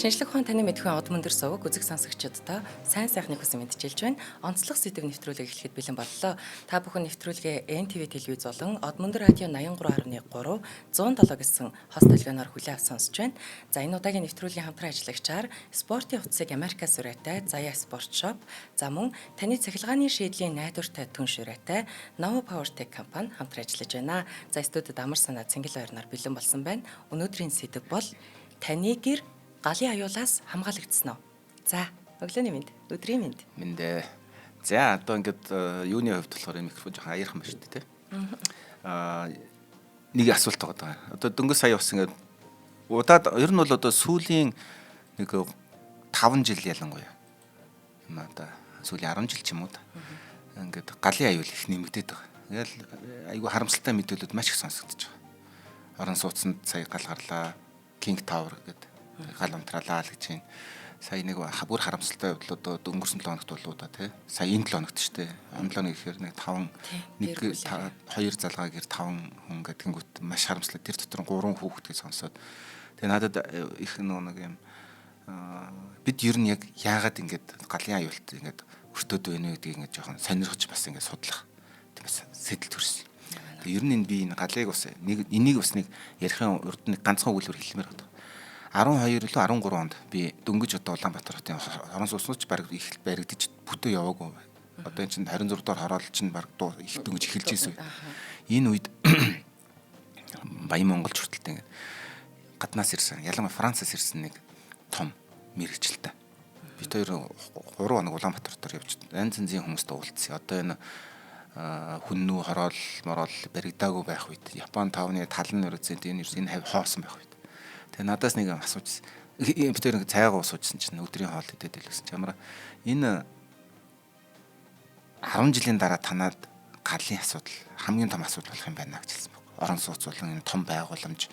Шинжлэх ухаан таны мэдхэн од мөндөр суваг үзэг сонсогчдод сайн сайхны хүсэн мэдчилж байна. Онцлог сэдэв нэвтрүүлэг эхлэхэд бэлэн боллоо. Та бүхэн нэвтрүүлгээ NTV телевиз болон од мөндөр радио 83.3 107 гэсэн хос толгойноор хүлээн авч сонсож байна. За, энэ удаагийн нэвтрүүлгийн хамтран ажиллагчаар спортын утсыг Америкаас ураатай Заяа Спорт Shop, за мөн таны цахилгааны шийдлийн найдвартай түнш ураатай Nova Power Tech компани хамтран ажиллаж байна. За, студид амар санаа цэнгэл ойрноор бэлэн болсон байна. Өнөөдрийн сэдэв бол таны гэр галын аюулаас хамгаалагдсан уу? За, өглөөний мэнд, өдрийн мэнд. Мэндэ. За, одоо ингээд юуны хувьд болохоор микрофон жоохон аярхан байна шүү дээ, тий. Нэг асуулт байгаа. Одоо дөнгөж сая бас ингээд удаад ер нь бол одоо сүүлийн нэг 5 жил ялангуяа юм одоо сүүлийн 10 жил ч юм уу да. Ингээд галын аюул их нэмэгдээд байгаа. Ингээл айгүй харамсалтай мэдээлэлүүд маш их сонсогдож байгаа. Орон сууцнд сая гал гарлаа. King Tower гэдэг гал унтраалаа л гэж байна. Сая нэг бүр харамсалтай явдал одоо өнгөрсөн 7 хоногт болоо да, тий. Сая энэ 7 хоногт шүү дээ. Энэ 7 хоног гэхээр нэг 5 нэг 2 залгаа гэр 5 хүн гэдгэнгүүт маш харамсалтай. Тэр дотор 3 хүүхэд гэж сонсоод тэгээ надад их нэг юм бид ер нь яг яагаад ингэж галын аюулт ингэж өртөөд байна вэ гэдгийг ингэж жоохон сонирхож бас ингэж судлах тийм бас сэтэл төрсөн. Тэгээ ер нь энэ би энэ галыг бас нэг энийг бас нэг ярихын урд нэг ганцхан өгүүлбэр хэлмээр байна. 12 илүү 13 онд би дөнгөж одоо Улаанбаатар хотын орон сууцнууд ч бараг их баригдаж бүтээ яваагүй. Одоо энэ чинь 26 дугаар хороол чинь бараг их дөнгөж эхэлж ирсэн үед. Энэ үед Баян Монголч хүртэл ингээд гаднаас ирсэн, ялангуяа Францаас ирсэн нэг том мэрэгчлээ. Бид хоёр 3 хоног Улаанбаатар дотор явж янз янзын хүмүүстэй уулзсан. Одоо энэ хүннүү хороол мороол баригдаагүй байх үед Япон тавны тал нь ерөөсөө энэ хав хоосон байх үед. Тэгээ надаас нэг асууж бид хоёр нэг цайгаа суужсэн чинь өдрийн хоол идээд илгэсэн чинь ямар энэ 10 жилийн дараа танаад галын асуудал хамгийн том асуудал болох юм байна гэж хэлсэн баг. Орон сууц болон энэ том байгууламж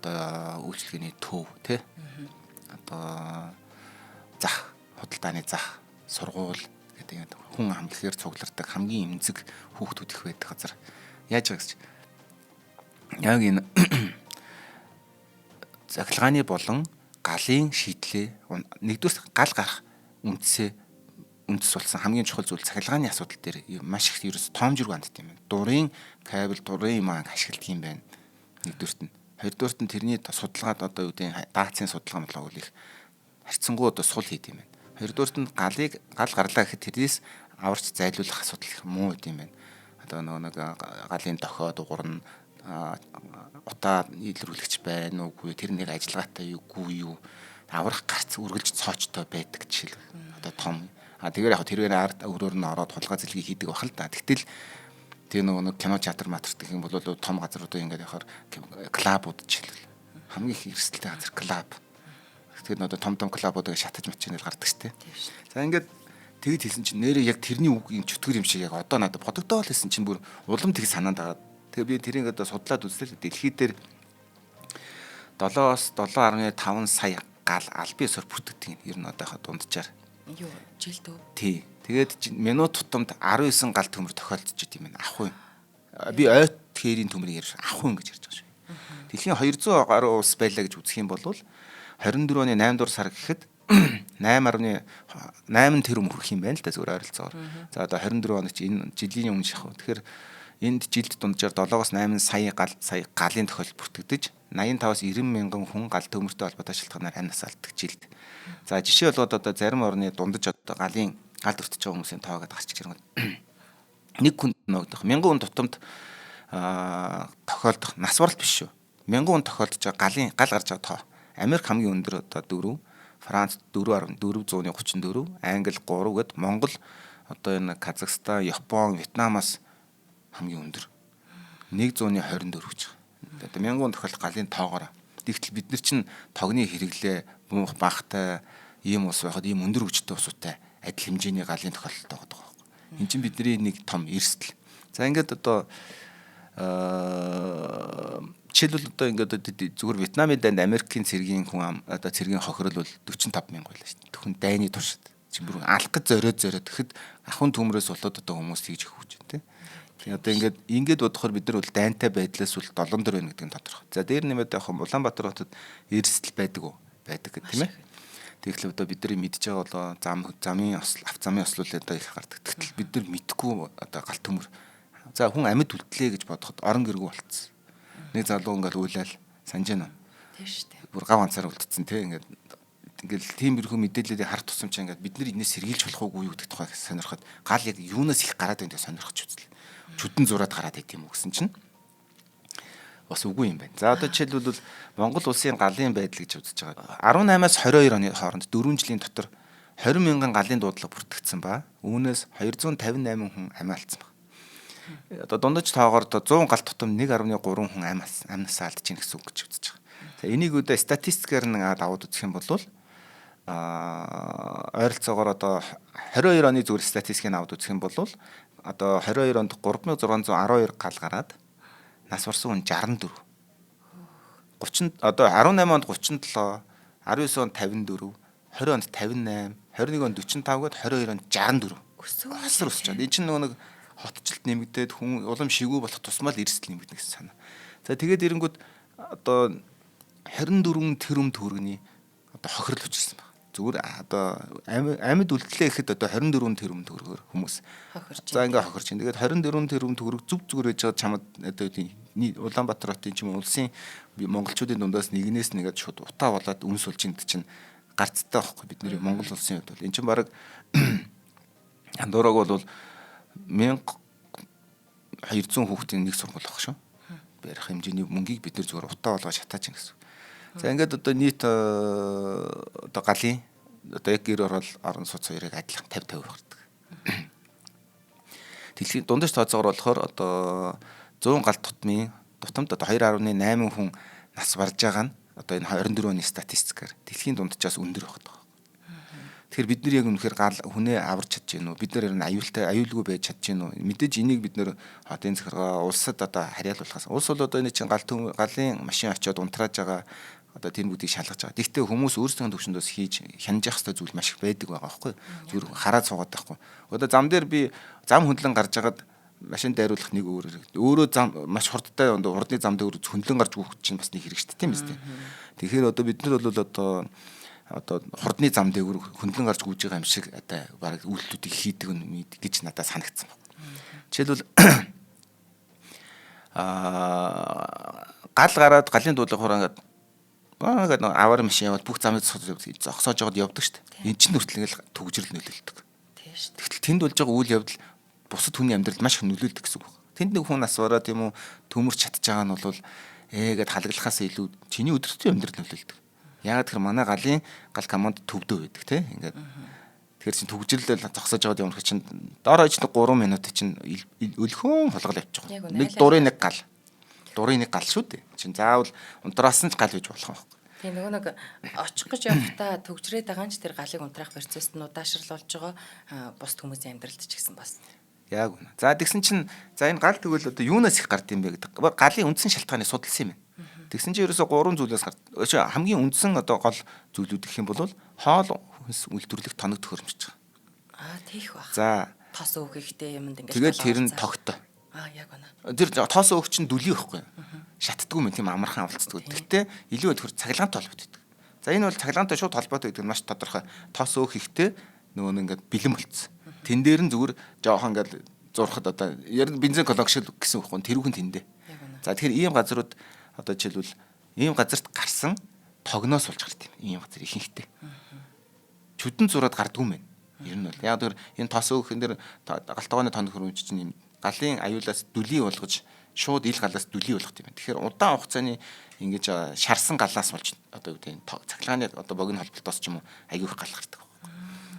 одоо үйлчлэгээний төв тий. Одоо зах, худалдааны зах, сургууль гэдэг юм хүн амлахаар цуглардаг хамгийн эмзэг хүүхдүүд их байдаг газар. Яаж байгаа гэж яг энэ цахилгааны болон галын шийдлээ нэгдүгээр гал гарах үндсээ үндэс болсон хамгийн чухал зүйл цахилгааны асуудал дээр маш их ерөөс тоомжиргүй хандд юм байна. Дурын кабель, дурын юм ашигладаг юм байна. Нэгдүгüрт нь. Хоёрдугüрт нь тэрний судалгаад одоо юу гэдэг даацын судалгаа модлог их харьцангуй одоо сул хийд юм байна. Хоёрдугüрт нь галыг гал гарлаа гэхэд тэрнээс аварч зайлуулах асуудал их муу юм байна. Одоо нөгөө нэг галын дохио дугуурна, утаа илрүүлэгч байна уугүй, тэр нэг ажиллагаатай юугүй юу, аврах гарц үргэлж цоочтой байдаг жишээлбэл. Одоо том тэгэхээр яг тэрээр ард өрөөр нь ороод хулгай зэлгийг хийдэг байх л да. Тэгтэл тэр нөгөө нэг кино театр матар гэх юм бол том газруудаа ингээд явахаар клабууд жишээлбэл хамгийн их эрсдэлтэй газар клаб. Тэгэхээр одоо том том клабуудыг шатаж мачинал гардаг шүү дээ. За ингээд тэгж хэлсэн чинь нэрээ яг тэрний үг юм чөтгөр юм шиг яг одоо надад бодогдоол хэлсэн чинь бүр улам тэг санаанд байгаа. Тэгээ би тэрийг одоо судлаад үзлээ. Дэлхий дээр 7-оос 7.5 сая гал албан ёсоор бүртгэдэг юм. Ер нь одоо хаа дунджаар. Юу жилд үү? Тий. Тэгээд минут тутамд 19 гал төмөр тохиолдож идэм юм байна. Ах юм. Би ойт хээрийн төмрийг ярьж ах юм гэж ярьж байгаа шүү. Дэлхийн 200 гаруй улс байлаа гэж үзэх юм бол 24 оны 8 дугаар сар гэхэд 8.8 тэрбум хүрэх юм байна л да зүгээр ойролцоогоор. За одоо 24 оны чи энэ жилийн өмнө шахав. Тэгэхээр энд жилд дунджаар 7-оос 8 сая гал сая галын тохиолдол бүртгэгдэж 85-аас 90 мянган хүн гал төмөртэй холбоотой шалтгаанаар амь нас алддаг жилд. За жишээ болгоод одоо зарим орны дундаж одоо галын галд өртөж байгаа хүмүүсийн тоо гэдээ гарч ирэх юм. Нэг хүнд ногдох 1000 хүн тутамд тохиолдох нас баралт биш шүү. 1000 хүн тохиолдож байгаа галын гал гарч байгаа тоо. Америк хамгийн өндөр одоо 4, Франц 4.434, Англи 3 гэд Монгол одоо энэ Казахстан, Япон, Вьетнамаас хамгийн өндөр 124 гэж байгаа. Одоо 1000 тохиолдол галын тоогоор. Тэгтэл бид нар чинь тогны хэрэглээ муух багтай ийм ус байхад ийм өндөр хүчтэй усуутай адил хэмжээний галын тохиолдолтой байгаа байхгүй. Энд чинь бидний нэг том эрсдэл. За ингээд одоо жишээлбэл одоо ингээд зүгээр Вьетнамын дайнд Америкийн цэргийн хүн одоо цэргийн хохирол бол 45 мянга байлаа шүү дээ. Зөвхөн дайны туршид. Чинь бүр алах гэж зориод зориод тэгэхэд ахын төмрөөс болоод одоо хүмүүс тэгж их хүч тийм. Тэгээ одоо ингээд бодохоор бид нар бол дайнтай байдлаас бол долон дөр байна гэдэг нь тодорхой. За дээр нэмээд яг Улаанбаатар хотод эрсдэл байдаг уу? Байдаг гэх тийм ээ. Тэгэхээр одоо бидний мэдж байгаа болоо замын ав замын ослол одоо их гардаг. Тэгтэл бид нар мэдхгүй одоо гал төмөр. За хүн амьд үлдлээ гэж бодоход орон гэргүй болцсон. Нэг залуу ингээл уйлал санаж байна уу? Тийм шүү дээ. Бүр гав ганцаар үлдсэн те ингээд ингээл тиймэрхүү мэдээллүүдийг харах тусам чи ингээд бид нар энэс сэргийлж болох уугүй юу гэдэг тухай сонирхоод гал яг юунаас их гараад байна гэж сонирхож үзлээ. Чүдэн зураад гараад байт юм уу гэсэн чинь бас үгүй юм байна. За одоо жишээлбэл Монгол улсын галын байдал гэж үзэж байгаа. 18-аас 22 оны хооронд 4 жилийн дотор 20 мянган галын дуудлага бүртгэгдсэн ба үүнээс 258 хүн амиа алдсан баг. Одоо дундаж тоогоор одоо 100 гал тутам 1.3 хүн амь насаа алдаж байна гэсэн үг гэж үзэж байгаа. За энийг үдэ статистикээр нь аваад үзэх юм бол ойролцоогоор одоо 22 оны зүгээр статистикийг аваад үзэх юм бол одоо 22 онд 3612 гал гараад нас барсан хүн 64. 30 одоо 18 онд 37, 19 онд 54, 20 онд 58, 21 онд 45 гээд 22 онд 64. Өсөр өсөж байгаа. Энэ чинь нөгөө нэг хотчлт нэмэгдээд хүн улам шигүү болох тусмаа л эрсдэл нэмэгдэнэ гэсэн санаа. За тэгээд ирэнгүүт одоо 24 тэрбум төгрөгийн одоо хохирол учирсан байна. Зүгээр одоо амьд үлдлээ гэхэд одоо 24 тэрбум төгрөгөөр хүмүүс хохирч. За ингээ хохирч. Тэгээд 24 тэрбум төгрөг зүг зүгээр байж байгаа чамд одоо Улаанбаатар хотын ч юм уу улсын монголчуудын дундаас нэгнээс нэгээд шууд утаа болоод үнс болж инд чинь гарцтай байхгүй бидний Монгол улсын хувьд бол эн чинь баг андуураг бол 1200 хүүхдийн нэг сургууль баг шүү. Барих хэмжээний мөнгийг бид нэр зүгээр утаа болгоо шатааж гин гэсэн. За ингээд одоо нийт одоо галын одоо яг гэр орол орон сууц хоёрыг адилхан 50 50 гардаг. Дэлхийн дундаж тооцоогоор болохоор одоо 100 гал тутмын тутамд одоо 2.8 хүн нас барж байгаа нь одоо энэ 24 оны статистикаар дэлхийн дунджаас өндөр байна. Тэгэхээр бид нар яг үнэхээр гал хүнээ аварч чадж гэнэ үү? Бид нар энэ аюултай аюулгүй байж чадж гэнэ үү? Мэдээж энийг бид нар хотын захиргаа улсад одоо харьяалуулахаас улс бол одоо энэ чинь гал галын машин очиод унтрааж байгаа одоо тэр бүгдийг шалгаж байгаа. Гэхдээ хүмүүс өөрсдийн төвшөндөөс хийж хянаж явах хэрэгтэй зүйл маш их байдаг байгаа байхгүй юу? Зүгээр хараад суугаад байхгүй. Одоо зам дээр би зам хөндлөн гарч хагаад машин дайруулах нэг өөр хэрэг. Өөрөө зам маш хурдтай хурдны зам дээр хөндлөн гарч өгөх чинь бас нэг хэрэг шүү дээ, тийм биз дээ. Тэгэхээр одоо бид нар бол одоо хурдны зам дээр хөндлөн гарч гүйж байгаа юм шиг одоо бараг үйлдэлүүдийг хийдэг нь гэж надад санагдсан байна. Жишээлбэл гал гараад галын дуудлага хураа ингээд ингээд нэг аваар машин яваад бүх замыг зогсоож байгаад явдаг шүү дээ. Энд чинь хүртэл ингээл түгжрэл нөлөөлдөг. Тийм шүү. Тэгтэл тэнд болж байгаа үйл явдал бусад хүний амьдралд маш их нөлөөлдөг гэсэн үг. Тэнд нэг хүн нас бараа тийм үү төмөрч чадж байгаа нь бол гээд халаглахаас илүү чиний өдөртөө амьдрал нөлөөлдөг. Яагаад тэгэхээр манай галын гал команд төвдөө байдаг тий. Ингээд тэгэхээр чинь түгжрэл зогсоож байгаад юм чинь дор хаяж 3 минут чинь өлхөн хулгал явчих. Нэг дурын нэг гал. Дурын нэг гал шүү дээ. Чин заавал унтраасан ч гал гэж болох юм байна. Тийм нөгөө нэг очих гэж явахдаа түгжрээд байгаа нь ч тэр галыг унтраах процесс нь удаашрал болж байгаа бусд хүмүүсийн амьдралд ч гэсэн бас. Яг үнэ. За тэгсэн чинь за энэ гал тэгвэл одоо юунаас их гард юм бэ гэдэг. Галын үндсэн шалтгааныг судалсан юм байна. Тэгсэн чинь ерөөсө 3 зүйлээс гард. Хамгийн үндсэн одоо гол зүйлүүд гэх юм бол хоол хүнс үйлдвэрлэх тоног төхөөрөмж байгаа. Аа тийх бах. За тос өөх ихтэй юмд ингээд. Тэгээд тэр нь тогтой. Аа яг үнэ. Тэр тоос өөх чинь дүлий байхгүй юу? Шатдаггүй юм тийм амархан авалцдаг. Гэхдээ илүү ихээр цаглаантай холбоотой байдаг. За энэ бол цаглаантай шууд холбоотой гэдэг нь маш тодорхой. Тоос өөх ихтэй нөгөө нэг ингээд бэлэн болцсон. Тэн дээр нь зүгээр жоохон ингээд зурхад одоо ер нь бензин колог шиг гэсэн үг хүн тэрүүхэн тэндээ. За тэгэхээр ийм газрууд одоо жишээлбэл ийм газарт гарсан тогноос болж гард юм. Ийм газар ихэнхдээ. Чүдэн зураад гардгүй юм байна. Ер нь бол яг тэр энэ тос өөх энэ дэр галтгооны тоног хөрөмж чинь юм галын аюулаас дүлий болгож шууд ил галаас дүлий болгох юм байна. Тэгэхээр удаан хугацааны ингэж шарсан галаас болж одоо юу гэдэг цахилгааны одоо богино холболтоос ч юм уу аюу их гал гардаг.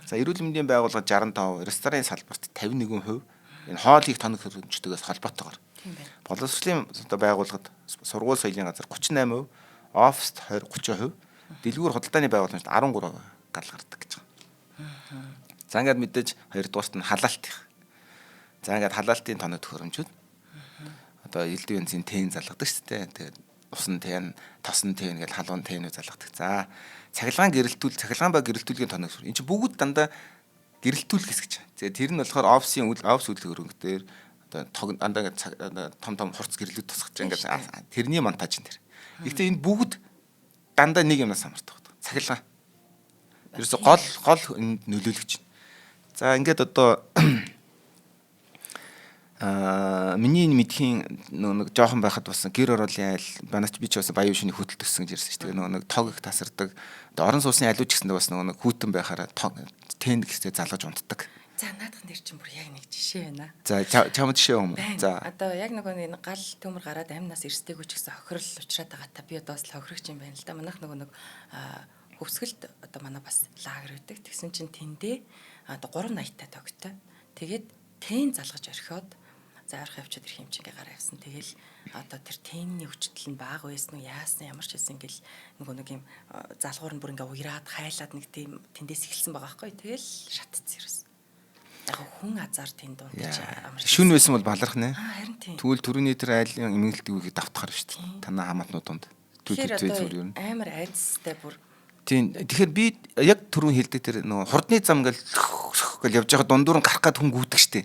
За эрүүл мэндийн байгууллага 65, рестораны салбарт 51%, энэ хоол хийх тоног хөрөмжтөгөөс холбоотойгоор. Тийм байна. Боловсролын одоо байгууллагад сургууль соёлын газар 38%, оффист 20 30%, дэлгүүр худалдааны байгууламжид 13% гал гардаг гэж байгаа. За ингээд мэдээж хоёрдугаарт нь халаалт их. За ингээд халаалтын тоног төхөөрөмжүүд одоо элдв янзын тэн залгадаг шүү дээ. Тэгээд усан тэн, тосон тэн гэж халуун тэнүү залгадаг. За цахилгаан гэрэлтүүл, цахилгаан ба гэрэлтүүлгийн тоног. Энэ чинь бүгд дандаа гэрэлтүүлэх хэсэг гэж. Тэгээ тэр нь болохоор офисын үйл офис үйл хөрөнгө дээр одоо дандаа ингээд том том хурц гэрлүүд тусгаж ингээд тэрний монтаж энэ тэр. Гэхдээ энэ бүгд дандаа нэг юмнаас хамаардаг. Цахилгаан. Ерөөсө гол гол энд нөлөөлөгч. За ингээд одоо миний мэдхийн нэг жоохон байхад бас гэр ороолын айл манайч би ч бас баян шүний хөтөл төссөн гэж ярьсан шүү дээ. Нөгөө нэг тог их тасардаг. Одоо орон сууцны айлууч гэсэндээ бас нөгөө нэг хүүтэн байхаараа тог тэнд гэсээ залгаж унтдаг. За наадхан дээр чинь бүр яг нэг жишээ байна. За чам жишээ юм уу? За одоо яг нөгөө нэг гал төмөр гараад амнаас эрсдэггүй ч гэсэн хохирол учраад байгаа та би одоо бас л хохирогч юм байна л да. Манайх нөгөө нэг хөвсгөлд одоо манай бас лагер байдаг. Тэгсэн чинь тэндээ одоо 380-тай тогтой. Тэгээд тэн залгаж орхиод за ойрхон явчаад ирэх юм чинь ингээ гараа явсан. Тэгэл одоо тэр тэнний хүчтэл нь бага байсан уу яасан ямар ч байсан ингээл нөгөө нэг юм залгуур нь бүр ингээ уяраад хайлаад нэг тийм тэндээс эхэлсэн байгаа байхгүй. Тэгэл шатцсан ерөөс. Яг хүн азар тэнд дунд чи амарч. Шүн байсан бол баларх нэ. Харин тийм. Тэгвэл түрүүний тэр айлын эмгэлдэг үгийг давтахар шүү дээ. Танаа хамаатнууд донд. Тэгэхээр одоо амар айцтай бүр. Тийм. Тэгэхээр би яг түрүүн хэлдэг тэр нөгөө хурдны зам ингээл гэл явж байгаа дундуур нь гарах гад хүн гүдэг шүү дээ.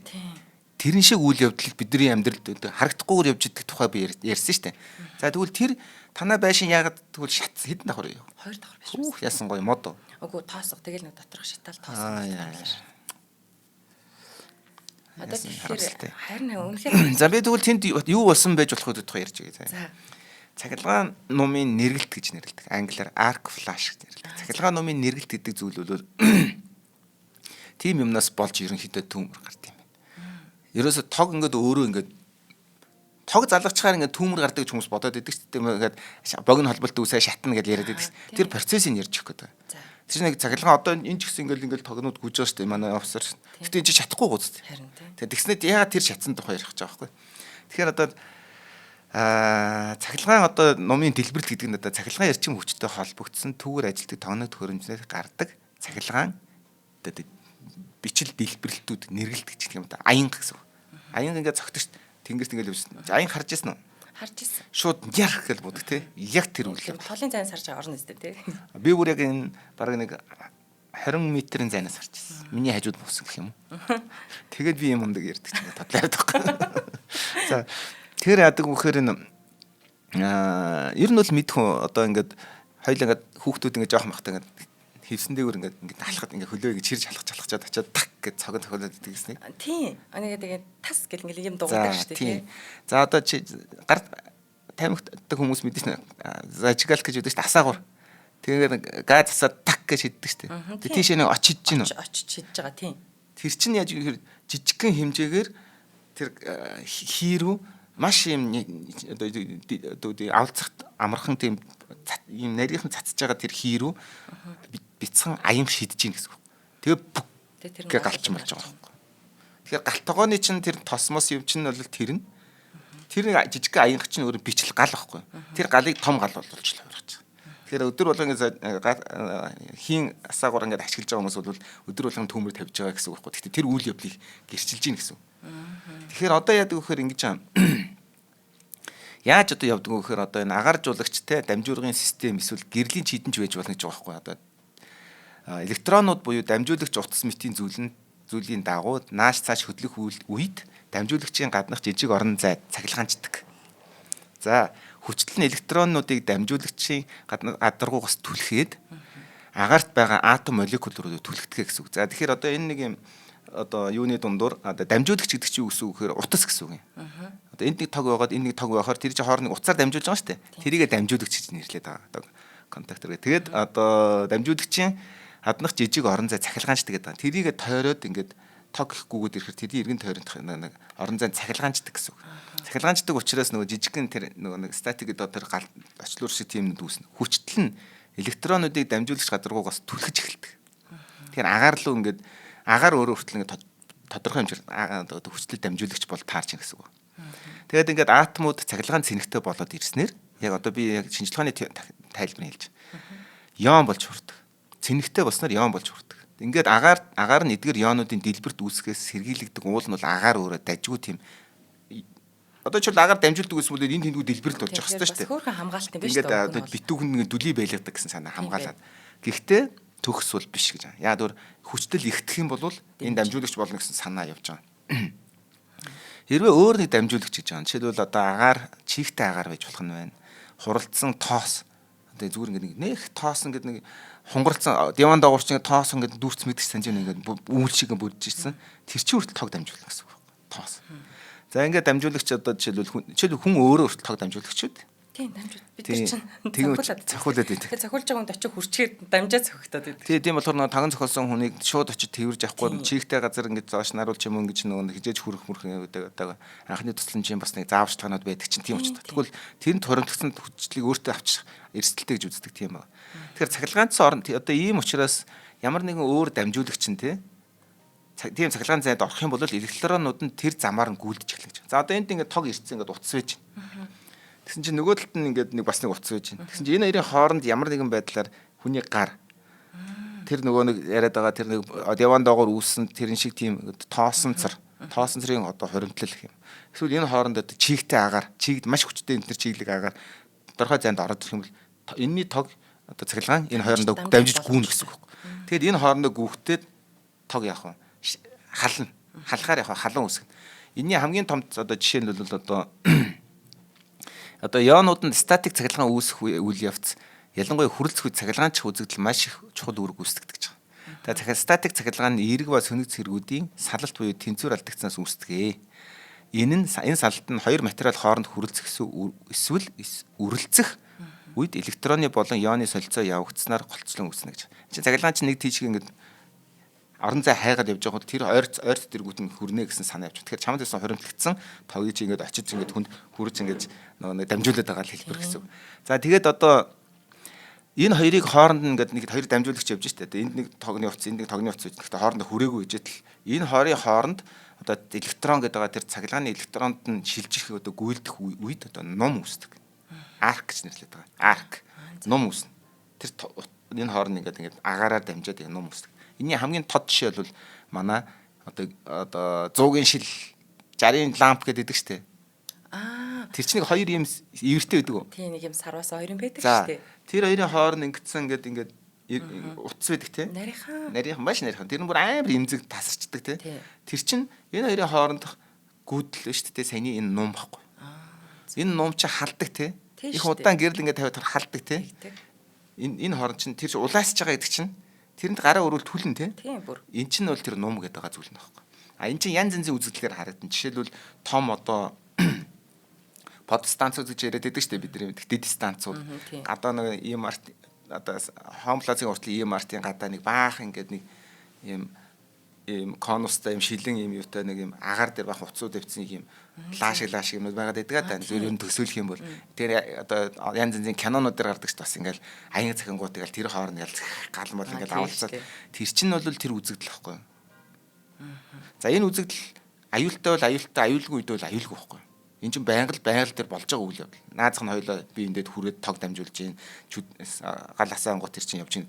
Тэрэн шиг үйл явдал бидний амьдралд харагдахгүйгээр явж идэг тухай би ярьсан шүү дээ. За тэгвэл тэр танаа байшин яагаад тэгвэл шатс хэдэн давхар юу? Хоёр давхар биш. Хүүх ясан гоё мод. Үгүй тоосго тэгэл нэг доторх шатаал тоосго. Одоо тэгэхээр харин үнэхээр за би тэгвэл тэнд юу болсон байж болох вэ тухай ярьж байгаа. За. Цахилгаан нумын нэргэлт гэж нэрлэдэг. Англиар arc flash гэж нэрлэдэг. Цахилгаан нумын нэргэлт гэдэг зүйл бол тийм юмнаас болж ерөнхийдөө төмөр гард юм байна. Ерөөсө тог ингээд өөрөө ингээд тог залгачаар ингээд төмөр гардаг гэж хүмүүс бодоод идэг шүү дээ. Ингээд богино холболт үүсээ шатна гэж яриад идэг. Тэр процессыг ярьж өгөх гэдэг. Тэр нэг цахилгаан одоо энэ ч гэсэн ингээд ингээд тогнууд гүйж байгаа шүү дээ. Манай офсер. Гэтэ энэ чи шатахгүй гуз. Тэгээд тэгснээр яагаад тэр шатсан тухай ярих гэж байгаа байхгүй. Тэгэхээр одоо цахилгаан одоо нумын дэлбэрэлт гэдэг нь одоо цахилгаан эрчим хүчтэй холбогдсон түүгээр ажилтдаг тогног төхөөрөмжнөөс гардаг цахилгаан одоо бичил дэлбэрэлтүүд нэргэлт гэж юм да. Аянга гэсэн. Аянга ингээд цогтөж тэнгэрт ингээд явсан. Аян харж ирсэн үү? Харж ирсэн. Шууд ярх гэж будаг те. Яг тэр үйл. Толын зайнаас харж байгаа орно үстэй те. Би бүр яг энэ бараг нэг 20 метрийн зайнаас харж ирсэн. Миний хажууд буусан гэх юм уу. Тэгээд би юм ундаг ярьдаг чинь татлаад байхгүй. За тэр яадаг вэхээр энэ ер нь бол мэдхүн одоо ингээд хоёул ингээд хүүхдүүд ингээд жоохон бахта ингээд хевсэн дээгүүр ингээд ингээд алхахад ингээд хөлөө ингээд чирж алхаж алхачаад очиад так гэж цогон цохиолоод идэг гэснийг. Тийм. Анагаа тэгээд тас гэл ингээд юм дуурдаг шүү дээ. За одоо чи гар тамхитай хүмүүс мэдэн шнэ. Зажигалк гэж өгдөг шүү дээ. Асаагуур. Тэгээд газ асаад так гэж шиддэг шүү дээ. Тэгээд тийшээ нэг очиж гин үү? Очиж шидэж байгаа тийм. Тэр чинь яаж гэхээр жижигхэн хэмжээгээр тэр хий рүү маш юм одоо авалцах амархан тийм юм нарийнхан цацж байгаа тэр хий рүү бяцхан аян шидэж гин гэсэн үг. Тэгээ бүк гэ галчин болж байгаа байхгүй. Тэгэхээр гал тогооны чинь тэр тосмос юм чинь бол тэр нь тэр жижиг аянх чинь өөр бичлэг гал байхгүй. Тэр галыг том гал болгож л хувирч байгаа. Тэгэхээр өдөр болгон хийн асаагуур ингээд ашиглаж байгаа хүмүүс бол өдөр болгон төмөр тавьж байгаа гэсэн үг байхгүй. Гэхдээ тэр үйл явдлыг гэрчилж гин гэсэн үг. Тэгэхээр одоо яадаг вэхээр ингэж яаж одоо явдаг вэ гэхээр одоо энэ агааржуулагчтай дамжуулгын систем эсвэл гэрлийн чийдэнч байж болно гэж байгаа байхгүй одоо электронууд буюу дамжуулагч утас мэтийн зүйл нь зүйлийн дагуу нааш цааш хөдлөх үед дамжуулагчийн гаднах жижиг орон зай цахилгаанчдаг. За хүчтэл нь электронуудыг дамжуулагчийн гадаргуугаас түлхээд агаарт байгаа атом молекул руу түлхдэг гэсэн үг. За тэгэхээр одоо энэ нэг юм одоо юуны дундуур одоо дамжуулагч гэдэг чинь юу гэсэн үг гэхээр утас гэсэн үг юм. Одоо энд нэг тог байгаад энэ нэг тог байхаар тэр чинь хооронд утсаар дамжуулж байгаа шүү дээ. Тэрийгэ дамжуулагч гэж нэрлэдэг байгаа. Одоо контактор гэх. Тэгээд одоо дамжуулагчийн хаднах жижиг орон зай цахилгаанчдаг гэдэг. Тэрийгэ тойроод ингээд тог гэхгүйгээд ирэхээр тэдний эргэн тойронд нэг орон зай цахилгаанчдаг гэсэн үг. Цахилгаанчдаг учраас нөгөө жижигхэн тэр нөгөө нэг статик гэдэг тэр гал очлуур шиг тийм нүд үүснэ. Хүчтэл нь электронуудыг дамжуулагч гадаргуугаас түлхэж эхэлдэг. Тэгэхээр агаар руу ингээд агаар өөрөө хүртэл ингээд тодорхой хэмжээгээр хүчтэл дамжуулагч бол таарч гэсэн үг. Тэгээд ингээд атомууд цахилгаан цэнэгтэй болоод ирснээр яг одоо би яг шинжилгээний тайлбар хэлж. Йон болж хүрдэг. Цэнэгтэй болсноор йон болж хүрдэг. Ингээд агаар нь эдгэр йонуудын дэлбэрт үүсгэхээс сэргийлэгдэг уул нь бол агаар өөрөө дажгүй тийм одоо ч бол агаар дамжуулдаг гэсэн бол энэ тэндүү дэлбэрэлт болж явах хэрэгтэй шүү дээ. Хөөрхөн хамгаалт юм биш үү? Ингээд одоо битүүхэн нэг дүлий байлгадаг гэсэн санаа хамгаалаад. Гэхдээ төгс бол биш гэж байгаа. Яг өөр хүчтэл ихтгэх юм бол энэ дамжуулагч болно гэсэн санаа явж байгаа. Хэрвээ өөр нэг дамжуулагч гэж байгаа. Жишээлбэл одоо агаар, чийгтэй агаар байж болох нь байна. Хуралдсан тоос. Одоо зүгээр ингээд нэг нэх тоос ингээд нэг Хунгарцсан диван доогуур чинь тоос ингээд дүүрц мэдэх санаж ингээд үүл шиг бүрдэж ирсэн. Тэр чинь хүртэл тог дамжуулна гэсэн үг. Тоос. За ингээд дамжуулагч одоо жишээлбэл хүн өөрөө хүртэл тог дамжуулагч үү? Тийм, дамжуул. Бид нар чинь цохиулаад байдаг. Тэгэхээр цохиулж байгаа хүнд очих хүрчгээр дамжаа цохигдоод байдаг. Тийм, тийм болохоор нөгөө таган цохиулсан хүнийг шууд очиж тэрвэрж авахгүй чийгтэй газар ингээд зоош наруул ч юм уу ингэж нөгөө хижээж хүрэх мөрөх гэдэг одоо анхны тусламжийн бас нэг зааварчилгаанууд байдаг чинь тийм учраас. Тэгвэл тэр нь хуримтлагдсан хүчлийг өөртөө авчих эрсдэлтэй гэж үздэг тийм байна. Тэгэхээр цахилгаанц орон одоо ийм учраас ямар нэгэн өөр дамжуулагч нь тийм цахилгаан зайд орох юм бол электронууд нь тэр замаар нь гүйлдэж эхэлнэ гэж. За одоо энд ингээд тог ирсэн ингээд утас байж байна. Тэгсэн чинь нөгөө талд нь ингээд нэг бас нэг утас байж байна. Тэгсэн чинь энэ хоёрын хооронд ямар нэгэн байдлаар хүний гар тэр нөгөө нэг яриад байгаа тэр нэг диван доогоор үүссэн тэрэн шиг тийм тоосон цар, тоосон црын одоо хуримтлал гэх юм. Эсвэл энэ хооронд одоо чийгтэй агаар, чийгд маш хүчтэй энэ төр чиглэг агаар тодорхой зайд ороод ирэх юм бол энэний тог одоо цахилгаан энэ хоорондоо дамжиж гүнэ гэсэн үг. Тэгэхэд энэ хоорондоо гүхтэд тог яах вэ? Хална. Халахаар яах вэ? Халуун үүсгэнэ. Энийний хамгийн том одоо жишээ нь бол одоо ионууд нь статик цахилгаан үүсэх үйл явц ялангуяа хүрэлцэх үед цахилгаанч үзэгдэл маш их чухал үүрэг гүйцэтгэдэг гэж байгаа. Тэгэхээр статик цахилгаан нь эерэг ба сөнөг цэргүүдийн салалт буюу тэнцвэр алдагдсанаас үүсдэг. Энэ нь энэ салалт нь хоёр материал хооронд хүрэлцэх эсвэл үрэлцэх үед электроны болон ионы солилцоо явагдсанаар голцлон үүснэ гэж. Чинь цахилгаан чинь нэг тийшээ ингээд орон зай хайгаад явж байгаа бол тэр ойр ойр дэргүүд нь хүрнэ гэсэн санаа явж. Тэгэхээр чамд байсан хуримтлагдсан тогийг чи ингээд очиж ингээд хүнд хүрэж ингээд нөгөө нэг дамжуулаад байгаа л хэлбэр гэсэн. За тэгээд одоо энэ хоёрыг хооронд нь ингээд нэг хоёр дамжуулагч явж штэ. Энд нэг тогны утас, энд нэг тогны утас гэж. Гэхдээ хоорондоо хүрээгүй ижил энэ хоёрын хооронд одоо электрон гэдэг байгаа тэр цахилгааны электронд нь шилжих одоо гүйлдэх үед одоо нум үүсдэг. Арк гэж нэрлэдэг байгаа. Арк нум үүснэ. Тэр энэ хооронд ингээд ингээд агаараар дамжаад ингээд нум үүсдэг. Энийний хамгийн тод жишээ бол манай одоо 100-ийн шил 60-ын ламп гэдэг штэ. Аа. Тэр чинь нэг хоёр юм эвэртэй байдаг уу? Тийм, нэг юм сарваас хоёр юм байдаг штэ. Тэр хоёрын хооронд ингэсэн ингээд ингээд утас байдаг те. Нарийнхан. Нарийнхан, маш нарийнхан. Тэр нь бүр амар эмзэг тасарчдаг те. Тэр чинь энэ хоёрын хоорондох гүйдэл шүү дээ. Саяны энэ нум баггүй. Энэ нум чинь халдаг те. Их удаан гэрэл ингээд тавиад халдаг те. Энэ хооронд чинь тэр чинь улаасч байгаа гэдэг чинь тэрэнд гараа өрөөл түлэн те. Тийм бүр. Энэ чинь бол тэр нум гэдэг байгаа зүйл нь баггүй. А энэ чинь янз янзын үзэгдлээр харагдана. Жишээлбэл том одоо под станцууд гэж яриад байдаг шүү дээ бидний мэдэх дэд станцууд. Гадаа нэг ийм арт одоо Home Plaza-ын уртлын ийм артын гадаа нэг баах ингээд нэг ийм ийм конустай ийм шилэн ийм юутай нэг ийм агаар дээр баах утсууд тавьсан нэг ийм лаашиг лаашиг юмнууд байгаад байдаг та. Зөв юм төсөөлөх юм бол тэр одоо янз янзын кинонууд дээр гардаг ч бас ингээл аян цахингууд ингээл тэр хооронд ингээл гал мал ингээл авалцаад тэр чинь бол тэр үзэгдэл байхгүй. За энэ үзэгдэл аюултай бол аюултай, аюулгүй үед бол аюулгүй байхгүй. Энэ чинь байнга л байгаль дээр болж байгаа үйл явдал. Наазах нь хоёлоо би эндээд хүрээд тог дамжуулж гин гал асаангууд тэр чинь явж гин.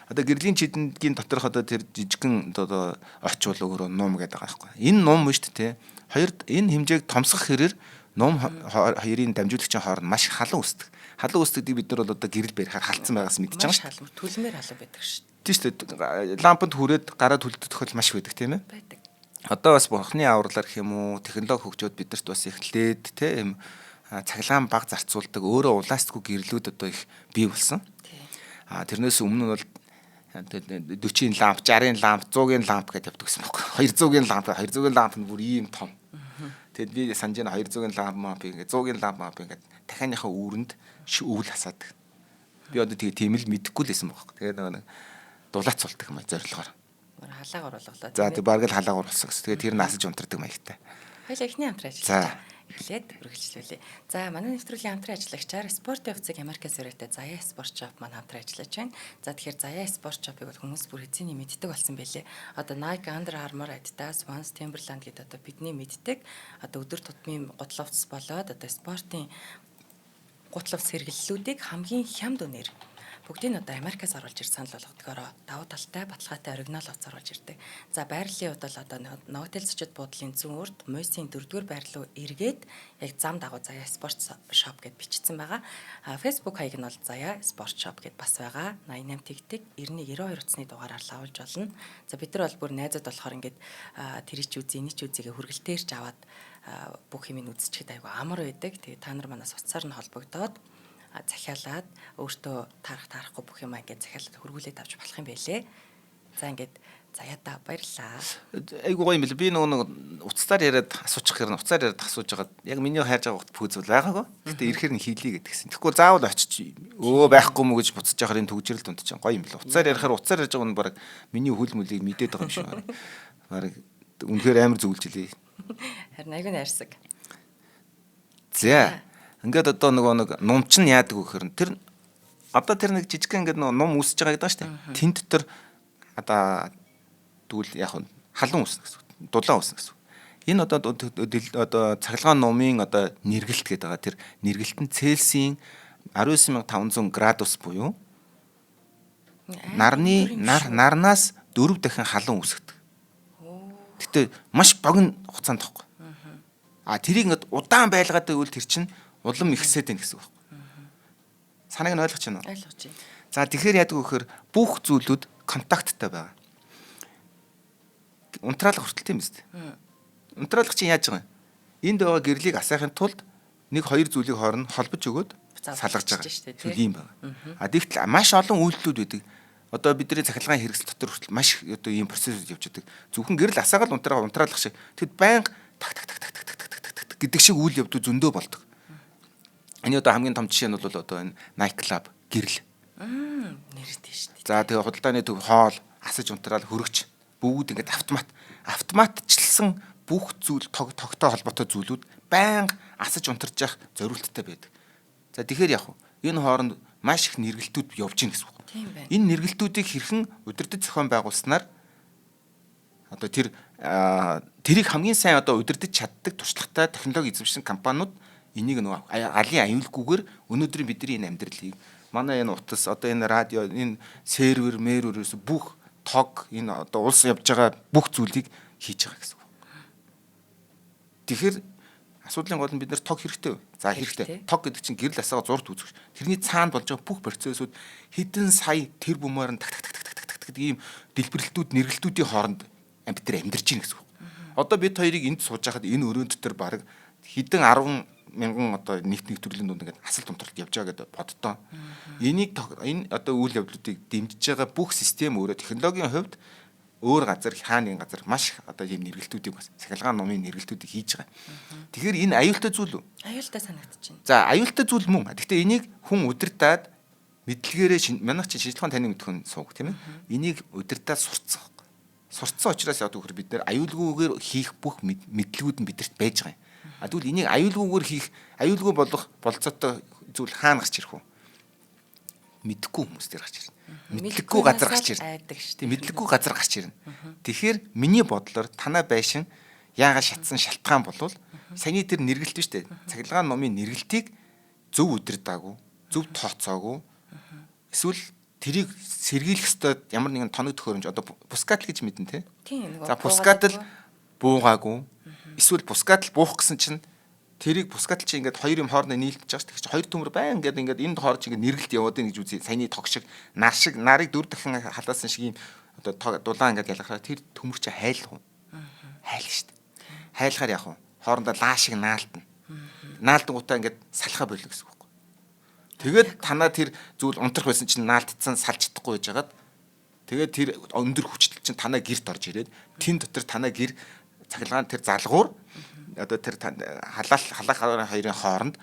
Одоо гэрлийн чидэнгийн доторх одоо тэр жижигхэн одоо оч бол өөрөө нум гэдэг байгаа байхгүй. Энэ нум шүү дээ. Хоёр энэ хэмжээг томсгох хэрээр нум хоёрын дамжуулагчийн хооронд маш халуун үүсдэг. Халуун үүсдэгийг бид нар бол одоо гэрэл барихаар халтсан байгаас мэдчихэж байгаа шүү дээ. Түлмээр халуун байдаг шүү дээ. Тийм шүү дээ. Лампанд хүрээд гараа түлдэх тохиол маш их байдаг тийм ээ. Байдаг. Одоо бас бурхны авралаар гэх юм уу технологи хөгжөөд бидэрт бас их лед те юм цахилгаан баг зарцуулдаг өөрөө улаасдаггүй гэрлүүд одоо их бий болсон. А тэрнээс өмнө нь бол 40-ийн ламп, 60-ын ламп, 100-ын ламп гэдээ явдаг гэсэн байхгүй. 200-ын ламп, 200-ын ламп нь бүр ийм том. Тэгэд би санаж байна 200-ын ламп мамп ингээд 100-ын ламп мамп ингээд дахианыхаа үүрэнд өвөл хасаадаг. Би одоо тэгээ тийм л мэдэхгүй л байсан байхгүй. Тэгээд нэг дулаац сулдаг юм а зорилгоор. Халаагаар болголоо. За тэг бараг л халаагаар болсон гэсэн. Тэгээд тэр нь асаж унтардаг маягтай. Хоёлаа эхний хамтран ажиллаж. Эхлээд үргэлжлүүлье. За манай нэвтрүүлгийн хамтран ажиллагчаар спортын хувцыг Ямаркас өрөөтэй Заяа Спорт Shop маань хамтран ажиллаж байна. За тэгэхээр Заяа Спорт Shop-ыг бол хүмүүс бүр хэзээний мэддэг болсон байлээ. Одоо Nike, Under Armour, Adidas, Vans, Timberland гэдэг одоо бидний мэддэг одоо өдөр тутмын гутал хувцас болоод одоо спортын гутал хувцас хэрэглэлүүдийг хамгийн хямд үнээр бүгдийг нь одоо Америкаас оруулж ирж санал болгодгоороо давуу талтай баталгаатай оригинал хувцас оруулж ирдэг. За байрлалын хувьд бол одоо Новотел зочид буудлын зүүн урд Мойсын 4-р байр руу эргээд яг зам дагуу Заяа Спорт Shop гэд бичсэн байгаа. А Facebook хаяг нь бол Заяа Спорт Shop гэд бас байгаа. 88 тэгтэг 91 92 утасны дугаараар лавлж болно. За бид нар бол бүр найзад болохоор ингээд тэр ч үзье, энэ ч үзьегээ хүргэлтээрч аваад бүх юм нь үзчихэд айгу амар байдаг. Тэгээ та нар манаас утсаар нь холбогдоод захиалаад өөртөө таарах таарахгүй бүх юм ингээд захиалаад хөргүүлээд авч болох юм байлээ. За ингээд заяада баярлаа. Айгуу гоё юм бэл. Би нөгөө нэг уцаар яриад асуучих хэрэг уцаар яриад асууж байгаад яг миний хайрж байгаа утас пүүз бол байгаагүй. Гэтэ ирэхээр нь хийлээ гэдгсэн. Тэгэхгүй заавал очиж өө байхгүй мүү гэж буцаж яхаар энэ төгжрэл дунд чинь гоё юм бэл. Уцаар ярихаар уцаар ярьж байгаа нь баг миний хөл мөлийг мэдээд байгаа юм шиг байна. Бараг үнэхээр амар зөвлөж илээ. Харин айгүй найрсаг. За. Ингээд одоо нөгөө нэг нум чинь яадаг вэ гэхээр тэр одоо тэр нэг жижигхэн ингээд нөгөө нум үүсэж байгаа гэдэг ба шүү дээ. Тэн дотор одоо тэгвэл яг нь халуун үүснэ гэсэн үг. Дулаан үүснэ гэсэн үг. Энэ одоо цахилгаан нумын одоо нэргэлт гэдэг байгаа. Тэр нэргэлт нь Цельсийн 19500 градус буюу нарны нарнаас 4 дахин халуун үүсгэдэг. Гэтэ маш богино хугацаанд тахгүй. А тэрийг ингээд удаан байлгаад байвал тэр чинь улам ихсээд байна гэсэн үг байхгүй. Санааг нь ойлгож байна уу? Ойлгож байна. За тэгэхээр яадаг вэ гэхээр бүх зүйлүүд контакттай байгаа. Унтраалга хүртэл тийм биз дээ. Унтраалга чинь яаж байгаа юм? Энд байгаа гэрлийг асаахын тулд нэг хоёр зүйлийг хооронд холбож өгөөд салгаж байгаа. Зүйл юм байна. А тэгтэл маш олон үйлдэлүүд байдаг. Одоо бидний цахилгаан хэрэгсэл дотор хүртэл маш одоо ийм процессүүд явж байдаг. Зөвхөн гэрэл асаагаад унтраалгах шиг. Тэгэд байнга так так так так так так так так гэдэг шиг үйл явдал зөндөө болдог. Энэ одоо хамгийн том жишээ нь бол одоо энэ Nike Club гэрэл. Нэртэй шүү дээ. За тэгээ худалдааны төв хоол асаж унтраал хөрөгч бүгд ингээд автоматчлсан бүх зүйл тогтой холбоотой зүйлүүд байнга асаж унтарч явах зориулттай байдаг. За тэгэхээр яг энэ хооронд маш их нэргэлтүүд явж гин гэсэн үг. Энэ нэргэлтүүдийг хэрхэн удирдах зохион байгуулснаар одоо тэрийг хамгийн сайн одоо удирдах чаддаг туршлагатай технологи эзэмшсэн компаниуд энийг нөгөө алын аюулгүйгээр өнөөдрийн бидний энэ амьдралыг манай энэ утас одоо энэ радио энэ сервер мэрвэрээс бүх тог энэ одоо улс явж байгаа бүх зүйлийг хийж байгаа гэсэн үг. Тэгэхээр асуудлын гол нь бид нар тог хэрэгтэй үү? За хэрэгтэй. Тог гэдэг чинь гэрэл асаага зурд үзэх. Тэрний цаана болж байгаа бүх процессууд хэдэн сая тэр бумаар нь так так так так так так гэдэг ийм дэлбэрэлтүүд нэргэлтүүдийн хооронд бид нар амьдарч байна гэсэн үг. Одоо бид хоёрыг энд сууж байхад энэ өрөөнд дотор баг хэдэн 10 мянган одоо нэг төрлийн дунд ингээд асалт унтралт явж байгаа гэдэг боддоо. Энийг энэ одоо үйл явдлуудыг дэмжиж байгаа бүх систем өөрөө технологийн хувьд өөр газар хаа нэгэн газар маш одоо ийм нэргэлтүүдийг бас цахилгаан нумын нэргэлтүүдийг хийж байгаа. Тэгэхээр энэ аюултай зүйл үү? Аюултай санагдчихэв. За аюултай зүйл мөн. Гэхдээ энийг хүн удирдаад мэдлэгээрээ манайх чинь шинжилгээ ухааны таны мэдэх хүн сууг тийм ээ. Энийг удирдаад сурцсан. Сурцсан учраас одоо хөр бид нэр аюулгүйгээр хийх бүх мэдлэгүүд нь бидэрт байж байгаа юм. А тэгвэл энийг аюулгүйгээр хийх, аюулгүй болох болцоотой зүйл хаана гарч ирэх вэ? Мэдэхгүй хүмүүс дээр гарч ирнэ. Мэдлэггүй газар гарч ирнэ. Тийм мэдлэггүй газар гарч ирнэ. Тэгэхээр миний бодлоор танай байшин яагаад шатсан шалтгаан болвол саяны тэр нэргэлт биш үү? Цахилгаан нумын нэргэлтийг зөв удирдаагүй, зөв тооцоогүй. Эсвэл тэрийг сэргийлэх ёстой ямар нэгэн тоног төхөөрөмж одоо пускатл гэж мэднэ те. За пускатл буугаагүй. Эсвэл пускатл буух гэсэн чинь тэрийг пускатл чи ингээд хоёр юм хоорондоо нийлдэж байгаа шүү дээ. Хоёр төмөр байн ингээд ингээд энд хоорч ингээд нэргэлт яваад ийн гэж үзье. Саяны тог шиг нар шиг нарыг дөрв дахин халаасан шиг юм одоо дулаан ингээд ялгахаар тэр төмөр чи хайлах уу? Хайлна шүү дээ. Хайлахаар яах вэ? Хоорондоо лаа шиг наалтна. Наалтангуудаа ингээд салхаа болино гэсэн үг байхгүй. Тэгээд танаа тэр зүйл унтрах байсан чинь наалтцсан салж чадахгүй байж хагаад тэгээд тэр өндөр хүчтэл чинь танаа герт орж ирээд тэн дотор танаа гэр цахилгаан тэр залгуур одоо тэр халаал халаах хоёрын хооронд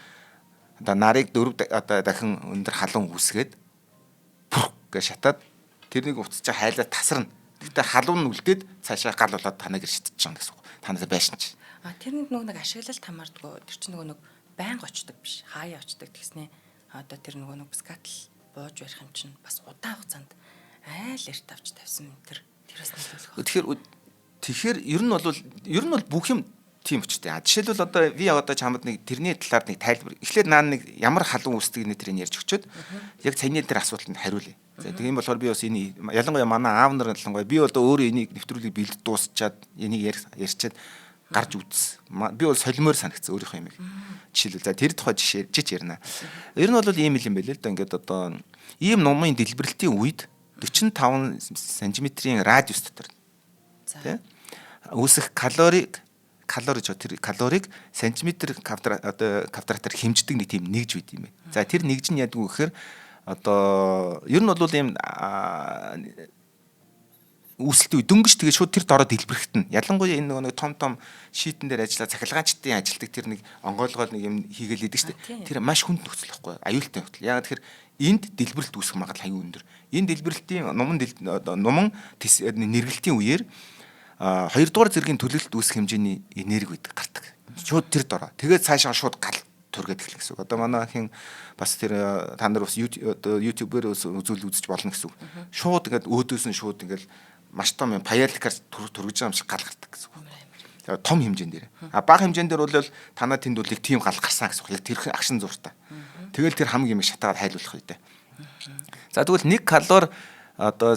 одоо нарыг дөрөв одоо дахин өндөр халуун үүсгээд пүр гэж шатаад тэрнийг уцаж хайлаа тасарна. Гэтэ халуун нь үлдээд цаашаа гал болоод танаа гэр шатчих юм гэсэн үг. Танаас байшин чи. А тэрэнд нөгөө нэг ашиглалт хамаардгүй. Тэр чинь нөгөө нэг байнга очдог биш. Хаяа очдог тэгснэ. Одоо тэр нөгөө нэг бускатл бууж барих юм чинь бас удаан хугацаанд айл эрт авч тавьсан тэр бас нөлөөлөх. Тэгэхээр ер нь бол бүх юм тийм учиртай. Жишээлбэл одоо би одоо чамд нэг тэрний талаар нэг тайлбар. Эхлээд наа нэг ямар халуун үүсдэг нэ тэрийг ярьж өчөөд яг саяны тэр асуултанд хариулъя. За тийм болохоор би бас энэ ялангуяа манай аав нар ялангуяа би одоо өөрөө энийг нэвтрүүлгийг бэлд дуусчаад энийг ярьчаад гарч үзсэн. Би бол солимоор санагдсан өөрийнхөө юмыг. Жишээлбэл за тэр тухай жишээ жиж ярина. Ер нь бол ийм юм байл л да. Ингээд одоо ийм нумын дэлбэрэлтийн үед 45 см-ийн радиус дотор тий үүсэх калорийг калори гэж тэр калорийг сантиметр квадрат одоо квадратаар хэмждэг нэг тийм нэгж байд юм байна. За тэр нэгж нь яадаг вэ гэхээр одоо ер нь бол ийм үүсэлтийн үе дөнгөж тэгээ шууд тэр дороо дэлбэрэхтэн. Ялангуяа энэ нөгөө нэг том том шийтэн дээр ажиллаа цахилгаанчдын ажилтдаг тэр нэг онгойлгоол нэг юм хийгээл идэг шүү дээ. Тэр маш хүнд нөхцөл байхгүй аюултай нөхцөл. Яагаад тэгэхээр энд дэлбэрэлт үүсэх магадлал аюу өндөр. Энэ дэлбэрэлтийн нуман нуман нэргэлтийн үеэр хоёрдугаар зэргийн төлөлт үүсэх хэмжээний энерги байдаг гардаг. Шууд тэр дороо. Тэгээд цаашаа шууд гал түргээд эхлэх гэсэн үг. Одоо манай хин бас тэр та нар бас YouTube-ээр үзүүл үзэж болно гэсэн үг. Шууд ингээд өөдөөс нь шууд ингээд маш том юм паялкаар түргэж байгаа юм шиг гал гардаг гэсэн үг. Тэгээ том хэмжээнд дээр. А бага хэмжээнд дээр бол танаа тэнд бол их тийм гал гарсан гэсэн үг. Яг тэр агшин зуртай. Тэгэл тэр хамаг юм шатаагаад хайлуулах үедээ. За тэгвэл 1 калори одоо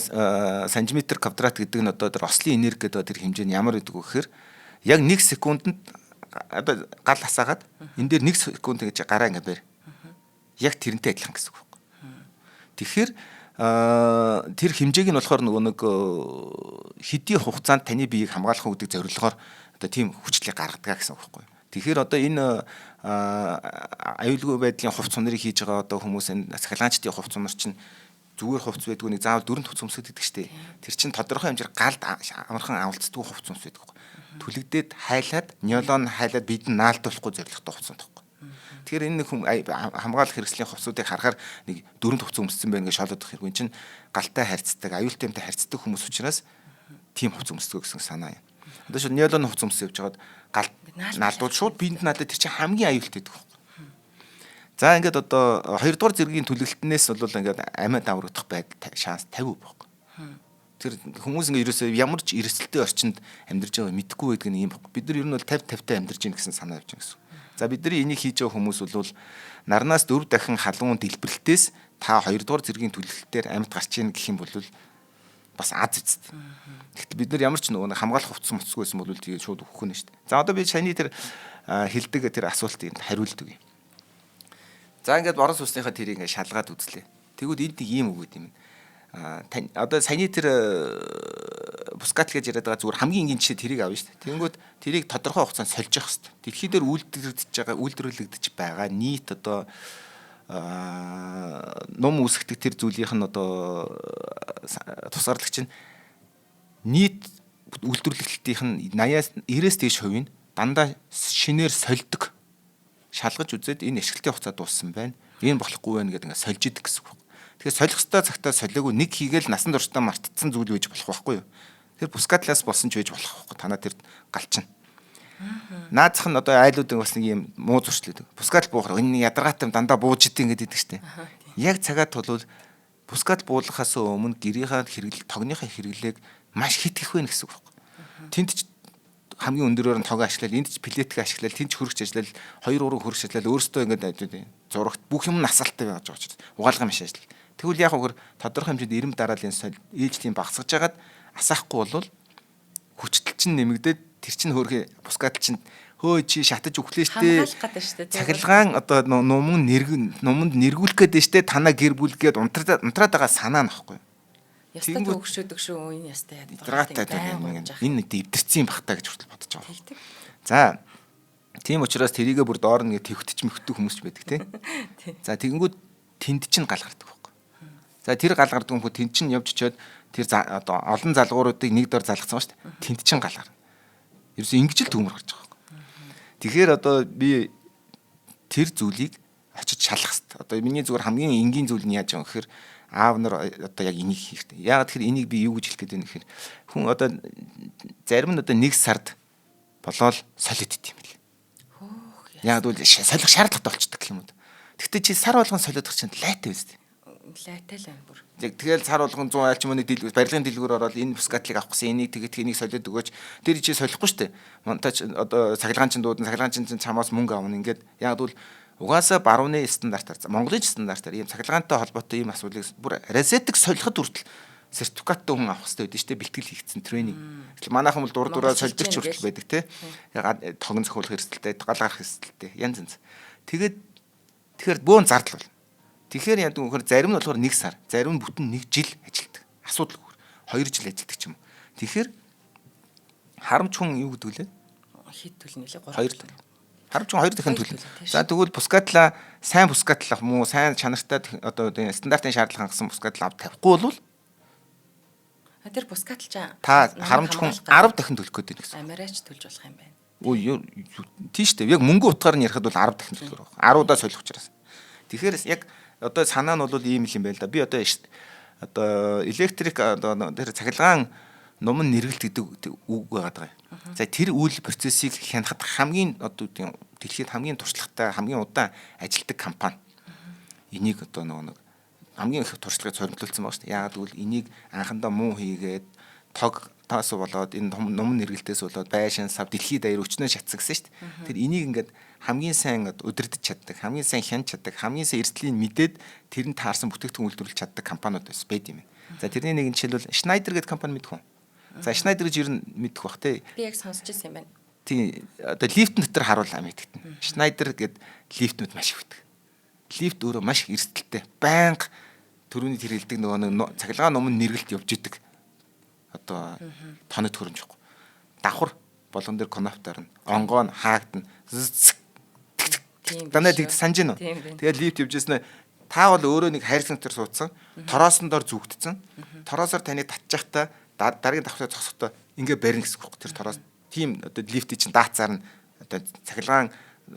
сантиметр квадрат гэдэг нь одоо тэр ослын энерги гэдэг тэр хэмжээ нь ямар гэдэг вэ гэхээр яг 1 секундэд одоо гал асаагаад энэ дээр 1 секунд гэж гараа ингэ барь. Яг тэрнтэй адилхан гэсэн үг байхгүй. Тэгэхээр тэр хэмжээг нь болохоор нөгөө нэг хэдий хугацаанд таны биеийг хамгаалах уу гэдэг зорилгоор одоо тийм хүчлийг гаргадаг гэсэн үг байхгүй. Тэгэхээр одоо энэ аюулгүй байдлын хувц сунарыг хийж байгаа одоо хүмүүс энэ цахилгаанчдын хувц сунар чинь зүгээр хувц байдгүй нэг заавал дөрөв хувц өмсөд гэдэг штеп. Тэр чинь тодорхой хэмжээр галд амархан авалцдаггүй хувц өмс байдаг. Түлэгдээд хайлаад неолон хайлаад бид наалдуулахгүй зорилготой хувц байхгүй. Тэгэхээр энэ нэг хүм хамгаалах хэрэгслийн хувцсуудыг харахаар нэг дөрөв хувц өмссөн байх гэж шолоод их хэрэг. Энэ чинь галтай харьцдаг, аюултай юмтай харьцдаг хүмүүс учраас тийм хувц өмсдөг гэсэн санаа юм. Одоо шууд неолон хувц өмсөө явж байгаад гал наалдуул шууд биед наалдаа тэр чинь хамгийн аюултай гэдэг байхгүй. За ингээд одоо хоёрдугаар зэргийн төлөлтнээс бол ингээд амиа даврагдах байдал шанс 50% байхгүй. Тэр хүмүүс ингээд ерөөсөө ямар ч эрсдэлтэй орчинд амьдарч байгааг мэдэхгүй байдаг нь юм байхгүй. Бид нар ер нь бол 50 50-тай амьдарч байна гэсэн санаа явж байгаа гэсэн. За бидний энийг хийж байгаа хүмүүс бол нарнаас 4 дахин халуун дэлбэрэлтээс та хоёрдугаар зэргийн төлөлтөөр амьд гарч ийн гэх юм бол бас аз үст. Тэгэхдээ бид нар ямар ч нөгөө хамгаалах хувцас муцгүй байсан бол тэгээд шууд өгөх нь шүү дээ. За одоо би саяны тэр хэлдэг тэр асуултыг хариулдаг юм. За ингээд борон сүнснийхаа тэрийг ингээд шалгаад үзлээ. Тэгвэл энд нэг ийм үг гэдэм юм. Одоо саяны тэр бускатл гэж яриад байгаа зүгээр хамгийн энгийн жишээ тэрийг авна шүү дээ. Тэнгүүд тэрийг тодорхой хугацаанд сольж явах хэрэгтэй. Дэлхий дээр үйлдвэрлэгдэж байгаа, үйлдвэрлэгдэж байгаа нийт одоо нум үүсгдэг тэр зүйлийнх нь одоо тусгаарлагч нь нийт үйлдвэрлэлтийнх нь 80-аас 90-ээс дээш хувийг дандаа шинээр сольдог. Шалгаж үзээд энэ ашиглалтын хугацаа дууссан байна. Энэ болохгүй байна гэдэг ингээд сольж идэг гэсэн үг. Тэгэхээр солих ёстой цагтаа солиогүй нэг хийгээл насан туршдаа мартцсан зүйл байж болох байхгүй юу? Тэр бускатлаас болсон ч байж болох байхгүй. Танаа тэр галчин. Наазах нь одоо айлуудын бас нэг юм муу зуршил гэдэг. Бускатл буухаар энэ ядаргаатай дандаа бууж идэв ингээд идэг штэ. Яг цагаа тулвал бускатл буулгахаас өмнө гэрийнхаа хэрэглэл тогныхаа хэрэглээг маш хит их байна гэсэн үг байхгүй. Тэнд ч хамгийн өндөрөөр нь тогоо ашиглал, энд ч плетка ашиглал, тэнд ч хөргөч ажиллал, 2 3 хөргөч ажиллал, өөрөөсөө ингээд зурагт бүх юм нь асаалтай байгаа учраас угаалгын маш ажил. Тэгвэл яг үгээр тодорхой хэмжээнд ирэм дараалын соль ээлжлийн багасгаж хагаад асаахгүй бол хүчтэл чинь нэмэгдээд тэр чинь хөөрхий бускатл чинь хөө чи шатаж өглөө штэ. Хамгаалах гэдэг штэ. Цахилгаан одоо нуман нэрг нуманд нэргүүлэх гээд штэ танаа гэр бүл гээд унтраад байгаа санаа нөхгүй. Ястай төгшөөдөг шүү энэ ястай ядаргаатай энэ нэг эвдэрсэн юм бах та гэж хүртэл бодож байгаа. За тийм учраас тэрийгэ бүр доор нэг тэвхтэж мөхтөх хүмүүс ч байдаг тий. За тэгэнгүүт тэнд чинь гал гардаг байхгүй. За тэр гал гардаг юм хөө тэнд чинь явж очиод тэр одоо олон залгууруудыг нэг дор залгацсан шүү дээ. Тэнд чинь гал гарна. Ерөөсөө ингэж л төмөр гарч байгаа байхгүй. Тэгэхээр одоо би тэр зүйлийг очиж шалгах хэрэгтэй. Одоо миний зүгээр хамгийн энгийн зүйл нь яаж байгаа юм гэхээр аав нар одоо яг энийг хийх хэрэгтэй. Яагаад тэгэхээр энийг би юу гэж хэлэх гээд байна гэхээр хүн одоо зарим нь одоо нэг сард болоод солиод ит юм бэл. Яг бол солих шаардлагатай болчдөг гэх юм уу. Гэхдээ чи сар болгон солиодох чинь лайтай биз дээ. Лайтай л байна бүр. Яг тэгэл сар болгон 100 айл ч юм уу нэг дэлгүүр барилгын дэлгүүр ороод энэ бускатлыг авах гэсэн энийг тэгээд энийг солиод өгөөч. Тэр чи солихгүй шүү дээ. Монтаж одоо цахилгаан чин дуудана, цахилгаан чин чамаас мөнгө авна ингээд яг бол угаасаа барууны стандартаар Монголын стандартаар ийм цахилгаантай холбоотой ийм асуудлыг бүр розетик солиход хүртэл сертификаттай хүн авах хэрэгтэй байдаг шүү дээ, бэлтгэл хийгдсэн тренинг. Тэгэхээр манайхан бол дур дураа сольдог ч хүртэл байдаг те. Тогон зохиулах эрсдэлтэй, гал гарах эрсдэлтэй янз янз. Тэгээд тэгэхээр бөөн зардал бол. Тэгэхээр яадаг вэ гэхээр зарим нь болохоор 1 сар, зарим нь бүтэн 1 жил ажилтдаг. Асуудалгүй. 2 жил ажилтдаг ч юм уу. Тэгэхээр харамч хүн юу гэдэг лээ? Хэд төлнө лээ? 2 төлнө. Харамч 2 дахин төлнө. За тэгвэл бускатлаа сайн бускатлах муу сайн чанартай одоо стандартын шаардлага хангасан бускатал ав тавихгүй бол тэр бускатал чаа та харамч хүн 10 дахин төлөх гээд байна гэсэн. Амиараач төлж болох юм байна. Өө тийм шүү дээ. Яг мөнгө утгаар нь ярихад бол 10 дахин төлөхөр байна. 10 удаа солих учраас. Тэгэхээр яг одоо санаа нь бол ийм л юм байна л да. Би одоо одоо электрик одоо тэр цахилгаан нум нь нэргэлт гэдэг үг байгаа даа. За тэр үйл процессыг хянахад хамгийн одоо дэлхийд хамгийн туршлагатай, хамгийн удаан ажилтдаг компани. Энийг одоо нөгөө нэг хамгийн их туршлагыг цорилдуулсан байгаа шүү дээ. Яагаад гэвэл энийг анхандаа муу хийгээд тог таас болоод энэ нум нэргэлтээс болоод байшин сав дэлхийд даяар өчнөө шатсан гэсэн шүү дээ. Тэр энийг ингээд хамгийн сайн удирдах чаддаг, хамгийн сайн хянаж чаддаг, хамгийн сайн эрсдлийн мэдээд тэр нь таарсан бүтээгдэхүүн үйлдвэрлэж чаддаг компаниуд байд юм байна. За тэрний нэг нь жишээлбэл Schneider гэдэг компани мэдэх үү? За Schneider гэж ер нь мэдэх бах те. Би яг сонсч ирсэн юм байна. Тийм одоо лифтэн дотор харуул мэдэгдэнэ. Schneider гэд лифтнүүд маш их өгдөг. Лифт өөрөө маш их эрсдэлтэй. Байнга төрөүний тэр хэлдэг нөгөө нэг цахилгаан нум нэргэлт явж идэг. Одоо тоног төхөөрөмж байхгүй. Давхар болгон дээр коноптор нь онгоо нь хаагдана. Дандаа тэгд санаж гинөө. Тэгээд лифт явж ирсэн та бол өөрөө нэг хайрцаг дотор суудсан. Torоосон дор зүгтсэн. Тороосоор таны татчих та дараагийн давхраа зогсохдоо ингээ барина гэсэн үг байхгүй. Тэр тороос тийм одоо лифтийн чинь даацаар нь одоо цахилгаан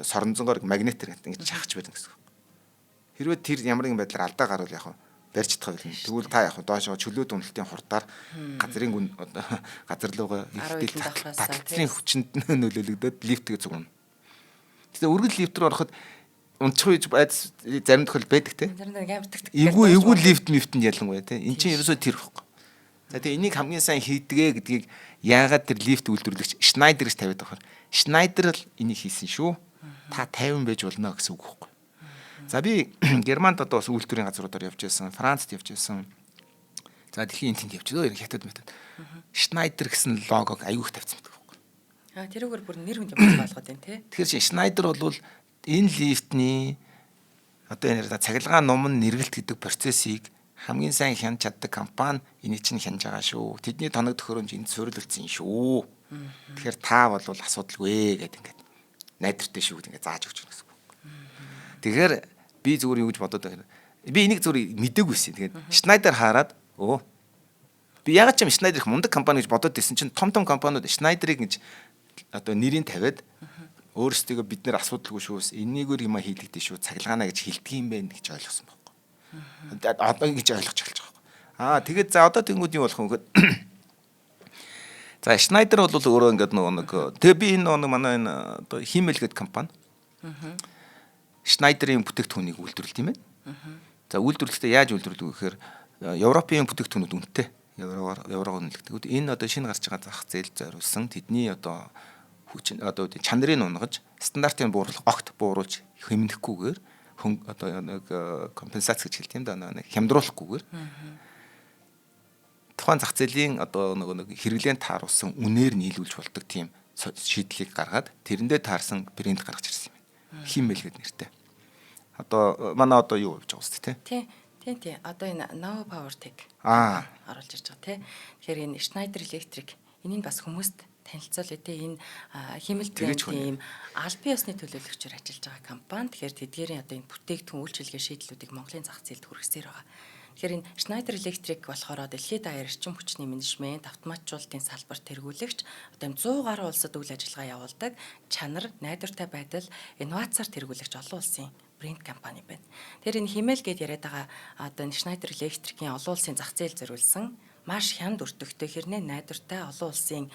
соронзонгоор магнитээр ингэж чахаж барина гэсэн үг. Хэрвээ тэр ямар нэгэн байдлаар алдаа гарвал яг барьж чадах байл. Тэгвэл та яг доошоо чөлөө дүнэлтийн хурдаар газрын гүн газар руугаа ихтэл таталцрын хүчинд нөлөөлөгдөд лифтгээ зүгнэ. Тэгэхээр үргэлж лифт рүү ороход унчих үеж айдас зарим тохиол байдаг те. Зарим нэг амар тэгтэг. Эвгүй лифт мифтэнд ялангуяа те. Эн чинь ерөөсөө тэр ихгүй. За тэгээ энийг хамгийн сайн хийдгээ гэдгийг яагаад тэр лифт үйлдвэрлэгч Schneider гэж тавиад байгаа юм. Schneider л энийг хийсэн шүү. Та 50 байж болно гэсэн үг байхгүй. За би Германд одоо бас үйлдвэрийн газруудаар явж байсан, Францад явж байсан. За дэлхийн энэ тэнд явж байгаа. Хятад метод. Schneider гэсэн логог аюух тавьсан байдаг байхгүй. Аа тэрүүгээр бүр нэр хүнд юм болгоод байна те. Тэгэхээр чи Schneider бол энэ лифтний одоо энэ цахилгаан нум нь нэргэлт гэдэг процессыг хамгийн сайн хянаж чаддаг компани энийг чинь хянаж байгаа шүү. Тэдний тоног төхөөрөмж энд суурилсан шүү. Тэгэхээр та бол асуудалгүй гэдэг ингээд найдвартай шүү гэдэг ингээд зааж өгч байна гэсэн үг. Тэгэхээр би зүгээр юу гэж бодоод байгаа юм. Би энийг зүгээр мдэггүйсэн. Тэгээд Schneider хараад өө би ягаад ч юм Schneider их мундаг компани гэж бодоод байсан чинь том том компаниуд Schneider-ыг гэж одоо нэрийг тавиад өөрсдийгөө бид нэр асуудалгүй шүү. Энийгээр юм хийлэгдэн шүү. Цахилгаанаа гэж хэлдэг юм байна гэж ойлгосон байхгүй. Одоо ингэж ойлгож эхэлж байгаа байхгүй. Аа тэгээд за одоо тэнгууд юу болох вэ гэхэд за Schneider бол өөрөө ингээд нөгөө нэг тэгээ би энэ нөгөө манай энэ одоо Himmel гэдэг компани. Schneider-ийн бүтээгдэхүүнийг үйлдвэрлэдэг юм байна. За үйлдвэрлэхдээ яаж үйлдвэрлэдэг вэ гэхээр Европын бүтээгдэхүүнүүд үнэтэй. Еврогоор үнэлэгдэг. Энэ одоо шинэ гарч байгаа зах зээл зориулсан тэдний одоо хүчин одоо чанарыг унгаж стандартын бууруулах огт бууруулж хэмнэхгүйгээр одоо нэг компенсац гэж хэлдэг юм да нэг хямдруулахгүйгээр тухайн зах зээлийн одоо нөгөө нэг хэрэглээнд тааруулсан үнээр нийлүүлж болдог тийм шийдлийг гаргаад тэрэндээ таарсан брэнд гаргаж ирсэн юм байна. Химэл гэдэг нэртэй. Одоо манай одоо юу явж байгаа үст те? Тийм. Тийм тийм. Одоо энэ Nova Power Tech оруулж ирж байгаа те. Тэгэхээр энэ Schneider Electric энийг бас хүмүүст танилцуулъя те. Энэ химэл брендийн ийм албан ёсны төлөөлөгчөөр ажиллаж байгаа компани. Тэгэхээр тэдгээрийн одоо энэ бүтээгдэхүүн үйлчилгээ шийдлүүдийг Монголын зах зээлд хүргэсээр байгаа. Тэгэхээр энэ Schneider Electric болохоор дэлхийд даяар эрчим хүчний менежмент, автоматжуулалтын салбарт тэргүүлэгч одоо юм 100 гаруй улсад үйл ажиллагаа явуулдаг чанар, найдвартай байдал, инновацаар тэргүүлэгч олон улсын брэнд компани байна. Тэр энэ химэл гэд яриад байгаа одоо энэ Schneider Electric-ийн олон улсын зах зээл зориулсан маш хямд өртөгтэй хэрнээ найдвартай олон улсын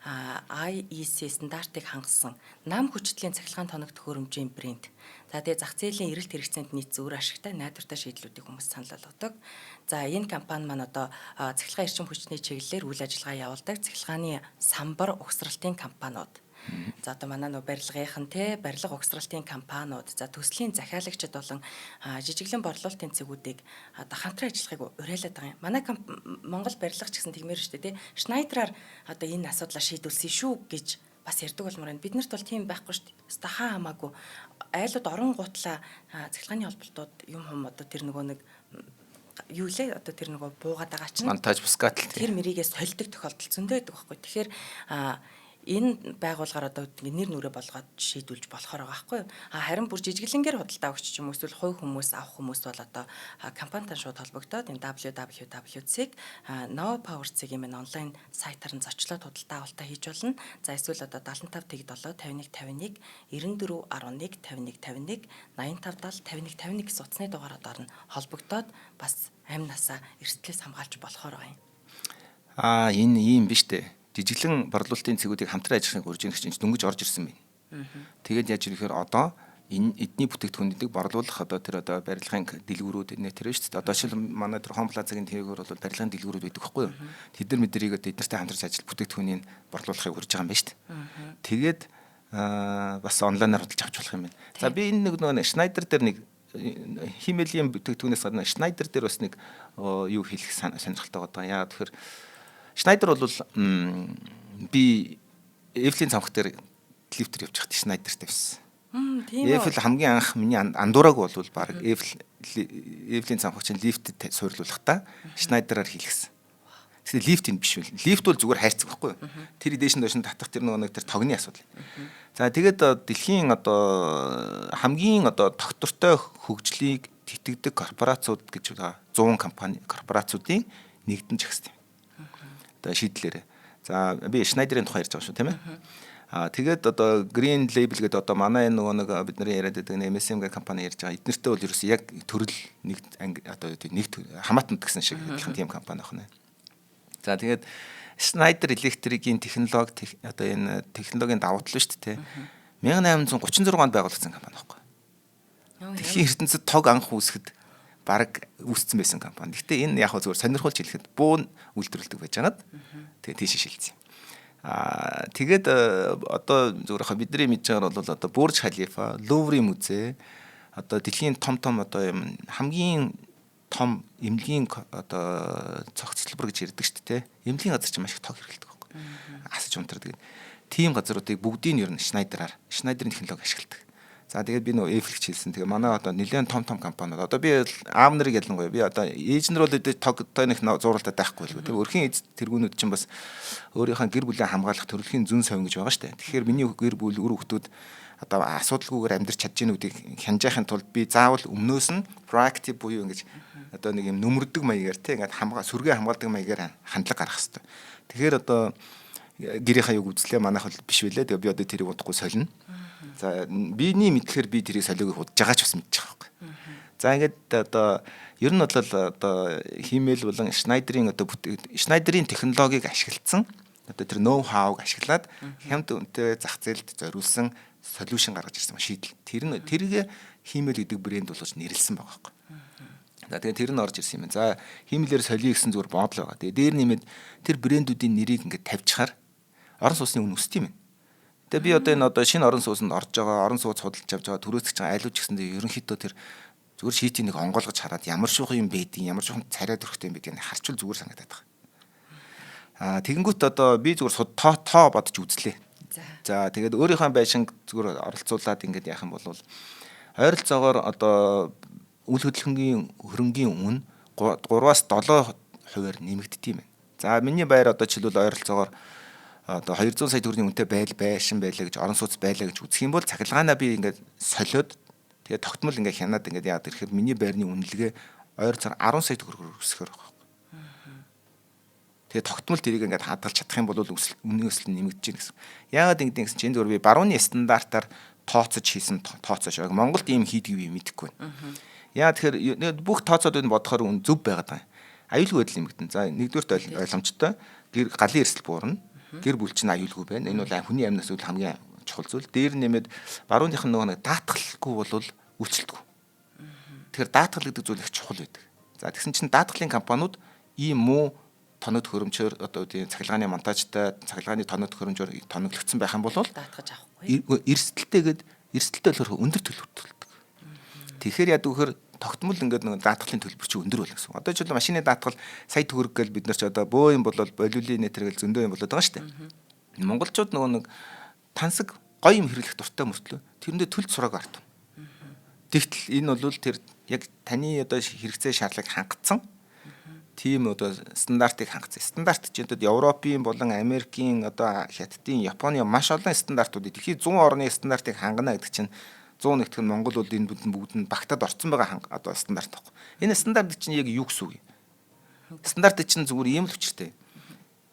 IEC стандартыг хангасан нам хүчтэлийн цахилгаан тоног төхөөрөмжийн брэнд. За тэгээ зах зээлийн эрэлт хэрэгцээнд нийцсэн үр ашигтай найдвартай шийдлүүдийг хүмүүс санал болгодог. За энэ компани маань одоо цахилгаан эрчим хүчний чиглэлээр үйл ажиллагаа явуулдаг цахилгааны самбар угсралтын компаниуд. За одоо манай нөө барилгынхан те барилга угсралтын компаниуд, за төслийн захиалагчид болон жижиглэн борлуулалтын цэгүүдийг одоо хамтран ажиллахыг уриалаад байгаа юм. Манай Монгол барилгач гэсэн тэгмээр шүү дээ те. Schneider-аар одоо энэ асуудлаа шийдүүлсэн шүү гэж бас ярьдаг болмоор байна. Биднэрт бол тийм байхгүй шүү дээ. Өстө хаа хамаагүй айлууд орон гутлаа цахилгааны холболтууд юм хум одоо тэр нөгөө нэг юу лээ одоо тэр нөгөө буугаад байгаа чинь монтаж бускатл тэр мэрийгээ сольдог тохиолдол зөндөө байдаг байхгүй. Тэгэхээр Энэ байгууллагаар одоо нэр нүрээ болгоод шийдвүлж болохоор байгаа байхгүй юу? А харин бүр жижиглэнгээр худалдаа авагч ч юм уу эсвэл хувь хүмүүс авах хүмүүс бол одоо компанитай шууд холбогдоод энэ www.nova power цэг юм онлайн сайтаар нь зочлоод худалдаа авалтаа хийж болно. За эсвэл одоо 75 тэг 7 51 51 94 11 51 51 85 70 51 51 гэсэн утасны дугаараар нь холбогдоод бас амь насаа эрсдлээс хамгаалж болохоор байгаа юм. Аа, энэ ийм биш үү? Жижиглэн борлуулалтын цэгүүдийг хамтран ажиллахыг урьж ирэх чинь дөнгөж орж ирсэн байна. Тэгээд яаж ирэхээр одоо энэ эдний бүтээгдэхүүнүүдийг борлуулах одоо тэр одоо барилгын дэлгүүрүүд нэ тэр шүү дээ. Одоо жишээл манай тэр Home Plaza-гийн тэргээр бол барилгын дэлгүүрүүд байдаг байхгүй юу? Тэд нар мэдрийг одоо эднэртэй хамтарч ажил бүтээгдэхүүнийг борлуулахыг урьж байгаа юм байна шүү дээ. Тэгээд бас онлайнаар худалдаж авч болох юм байна. За, би энэ нэг нөгөө Schneider дээр нэг хиймэлийн бүтээгдэхүүнээс гадна Schneider дээр бас нэг юу хэлэх сонирхолтой байгаа. Яагаад тэгэхээр Schneider бол би Эйфелийн цамх дээр лифтер явж байхад Schneider-тай байсан. Тийм үү. Эйфел хамгийн анх миний андуураагүй бол баг Эйфелийн цамхаг чинь лифтэд суурлуулахдаа Schneider-аар хийлгэсэн. Тэгэхээр лифт энэ биш байл. Лифт бол зүгээр хайрцаг байхгүй юу? Тэр дээш нь доош нь татах тэр нөгөө нэг тэр тогны асуудал. За, тэгээд дэлхийн одоо хамгийн одоо тогтвортой хөгжлийг тэтгэдэг корпорациуд гэж байгаа 100 компани корпорациудын нэгдэн жагсдаг. Одоо шийдлээрээ. За, би Schneider-ийн тухай ярьж байгаа шүү, тийм ээ. Аа, тэгээд одоо Green Label гэдэг одоо манай энэ нөгөө нэг бид нарын яриад байдаг MSM гэх компани ярьж байгаа. Эднэртэй бол ерөөсөө яг төрөл нэг одоо нэг хамаатанд гэсэн шиг адилхан тийм компани байна. За, тэгээд Schneider Electric-ийн технологи, одоо энэ технологийн давуу тал шүү дээ. 1836 онд байгуулагдсан компани байхгүй. Дэлхийн ертөнцид тог анх үүсгэхэд баг үүссэн байсан компани. Гэхдээ энэ яг зүгээр сонирхолж хэлэхэд буун үйлдвэрлэдэг байж байгаад тэгээ тийш шилжсэн. Аа, тэгээд одоо зүгээр хаа бидний мэдж байгаа бол одоо Бурж Халифа, Луврын музей, одоо дэлхийн том том одоо юм хамгийн том эмнэлгийн одоо цогцлбор гэж ярьдаг шүү дээ. Эмнэлгийн газар чинь маш их тог хэрэглэдэг байхгүй. Асаж унтардаг. Тийм газруудыг бүгдийг нь ер нь Schneider-аар, Schneider-ийн технологи ашигладаг. За, тэгээд би нөгөө Eiffel хэлсэн. Тэгээ манай одоо нэлээд том том компаниуд. Одоо би аав нарыг ялангуяа би одоо ээж нар бол тог той нэг зууралдаад байхгүй л. Тэгээ өрхийн эз тэргүүнүүд чинь бас өөрийнхөө гэр бүлээ хамгаалах төрөлхийн зөн совин гэж байгаа шүү дээ. Тэгэхээр миний гэр бүл, үр хүүхдүүд одоо асуудалгүйгээр амьдрч чадж гэнэ гэдгийг хянжаахын тулд би заавал өмнөөс нь proactive буюу ингэж одоо нэг юм нүмердэг маягаар, те, ингээд хамгаа сүргээ хамгаалдаг маягаар хандлага гаргах хэрэгтэй. Тэгэхээр одоо гэрийнхаа юг үзлээ, манайх бол биш байлээ. Тэгээ би одоо тэрийг удахгүй солино. За, биений мэдлэхээр би тэрийг солиогийг удаж байгаа ч бас мэдчих байхгүй. За, ингээд одоо ер нь бол одоо хиймэл болон Schneider-ийн одоо Schneider-ийн технологиг ашигласан, одоо тэр ноу хауг ашиглаад хямд үнэтэй зах зээлд зориулсан solution гаргаж ирсэн шийдэл. Тэр нь тэрийг хиймэл гэдэг брэнд болгож нэрлсэн байгаа байхгүй. За, тэгээ тэр нь орж ирсэн юм байна. За, хиймэлээр солиё гэсэн зүгээр бодол байгаа. Тэгээ дээр нэмээд тэр брэндүүдийн нэрийг ингээд тавьчихаар орон сууцны үн өсдөг юм байна. Тэгээ би одоо энэ одоо шинэ орон сууцнд орж байгаа, орон сууц худалдаж авч байгаа, түрээсгэж байгаа айлууч гэсэндээ ерөнхийдөө тэр зүгээр шийдийг нэг онгойлгож хараад ямар шуухан юм байдгийг, ямар шуухан царай төрхтэй юм байдгийг харчвал зүгээр санагдаад байгаа. Аа, тэгэнгүүт одоо би зүгээр тоо тоо бодож үзлээ. За, тэгээд өөрийнхөө байшинг зүгээр оролцуулаад ингээд яах юм бол ойролцоогоор одоо үл хөдлөхөнгийн хөрөнгийн үн 3-аас 7 хувиар нэмэгддэг юм байна. За, миний байр одоо жишээлбэл ойролцоогоор одоо 200 сая төгрөгийн үнэтэй байл байшин байлаа гэж, орон сууц байлаа гэж үзэх юм бол цахилгаанаа би ингээд солиод, тэгээд тогтмол ингээд хянаад ингээд яагаад ирэхээр миний байрны үнэлгээ ойролцоогоор 10 сая төгрөгөөр өсөхөр байгаа. Тэгээд тогтмол тэрийг ингээд хадгалж чадах юм бол үнийн өсөлт нэмэгдэж байна гэсэн. Яагаад ингэдэг гэсэн чинь энэ зүгээр би барууны стандартаар тооцож хийсэн тооцоо шиг. Монголд ийм хийдэг юм мэдэхгүй байна. Яа, тэгэхээр бүх тооцоодыг нь бодохоор үн зөв байгаад байгаа. Аюулгүй байдал нэмэгдэн. За, нэгдүгээрт ойлгомжтой. Гэр галын эрсдэл буурна. Гэр бүл чинь аюулгүй байна. Энэ бол хүний амнаас үл хамгийн чухал зүйл. Дээр нэмээд барууных нь нөгөө нэг даатгалгүй бол үйлчлэлтгүй. Тэгэхээр даатгал гэдэг зүйл их чухал байдаг. За, тэгсэн чинь даатгалын компаниуд ийм муу тоног төхөөрөмжөөр, одоо тийм цахилгааны монтажтай цахилгааны тоног төхөөрөмжөөр тоноглогдсон байх юм бол даатгаж авахгүй. Эрсдэлтэйгээд эрсдэлтэй болохоор өндөр төлбөр төлдөг. Тэгэхээр яадаг вөхөр тогтмол ингээд нэг даатгалын төлбөр чинь өндөр болно гэсэн. Одоо жишээлбэл машины даатгал сая төгрөг гээл бид нар ч одоо бөө юм болол болиулын нэтэр гэл зөндөө юм болоод байгаа шүү дээ. Монголчууд нөгөө нэг тансаг гоё юм хэрэглэх дуртай мөртлөө тэрэндээ төлж сурааг арт. Тэгтэл энэ бол тэр яг таны одоо хэрэгцээ шаардлагыг хангацсан. Тийм одоо стандартыг хангацсан. Стандарт чинь одоо Европын болон Америкийн, одоо Хятадын, Японы маш олон стандартуудыг дэлхийн 100 орны стандартыг хангана гэдэг чинь 101 дэх нь Монгол бол энэ бүгд нь багтаад орцсон байгаа одоо стандарт байхгүй. Энэ стандарт чинь яг юу гэсэн үг юм? Стандарт чинь зүгээр ийм л учиртай.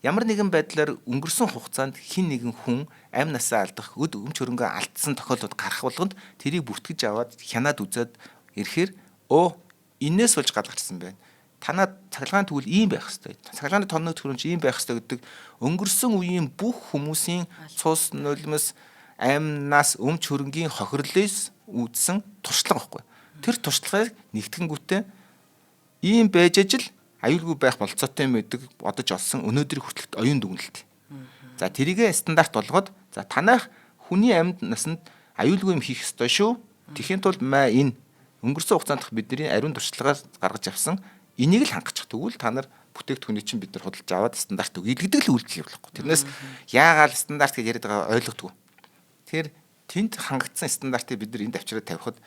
Ямар нэгэн байдлаар өнгөрсөн хугацаанд хэн нэгэн хүн амь насаа алдах, өд өмч хөрөнгөө алдсан тохиолдолд гарах болгонд тэрийг бүртгэж аваад хянаад үзээд ирэхээр энээс болж гал гарсан байна. Танаа цахилгаан тэгвэл ийм байх ёстой. Цахилгааны тоног төхөөрөмж ийм байх ёстой гэдэг өнгөрсөн үеийн бүх хүмүүсийн цус нулимс, амь нас, өмч хөрөнгийн хохирлоос үүдсэн туршлага байхгүй. Тэр туршлагыг нэгтгэнгүүтээ ийм байж ажил аюулгүй байх болцоотой юм гэдэг бодож олсон өнөөдрийг хүртэлх оюун дүгнэлт. За тэрийгэ стандарт болгоод, за танайх хүний амьд насанд аюулгүй юм хийх ёстой шүү. Тэхийн тулд маа энэ өнгөрсөн хугацаанд бидний ариун туршлагаас гаргаж авсан энийг л хангачих. Тэгвэл та нар бүтээгдэхүүнийг чинь бид нар худалдаж аваад стандарт өгье гэдэг л үйлдэл явуулахгүй. Тэрнээс яагаад стандарт гэж яриад байгаа ойлгодгүй. Тэгэхээр тэнд хангагдсан стандартыг бид нар энд авчираад тавихад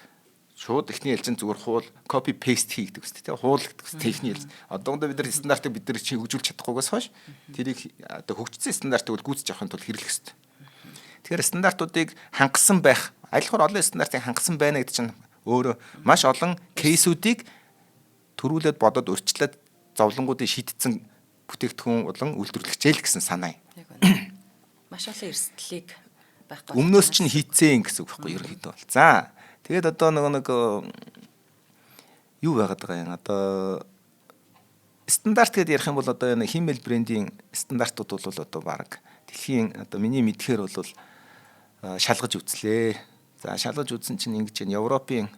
шууд эхний ээлжинд зүгээр хуул copy paste хий гэдэг үстэй тийм, хуул гэдэг үстэй эхний ээлж. Одоохондоо бид нар стандартыг бид нар чи хөгжүүлж чадахгүйгээс хойш тэрийг одоо хөгжсөн стандартыг бол гүйцэж авахын тулд хэрэглэх хэрэгтэй. Тэгэхээр стандартуудыг хангасан байх, аль болохоор олон стандартыг хангасан байна гэдэг чинь өөрөө маш олон case үүдийг төрүүлээд бодоод урьдчилаад зовлонгуудыг шийдсэн бүтээгдэхүүн болон үйлдвэрлэгчээ л гэсэн санаа юм. Яг үнэ. Маш олон эрсдлийг байхгүй. Өмнөөс чинь хийцэн гэсэн үг байхгүй ерөнхийдөө бол. За тэгээд одоо нөгөө нэг юу байгаад байгаа юм, одоо стандарт гэдээ ярих юм бол одоо энэ Himmel брендийн стандартууд бол одоо баг дэлхийн одоо миний мэдхээр бол шалгаж үзлээ. За шалгаж үзсэн чинь ингэж байна. Европын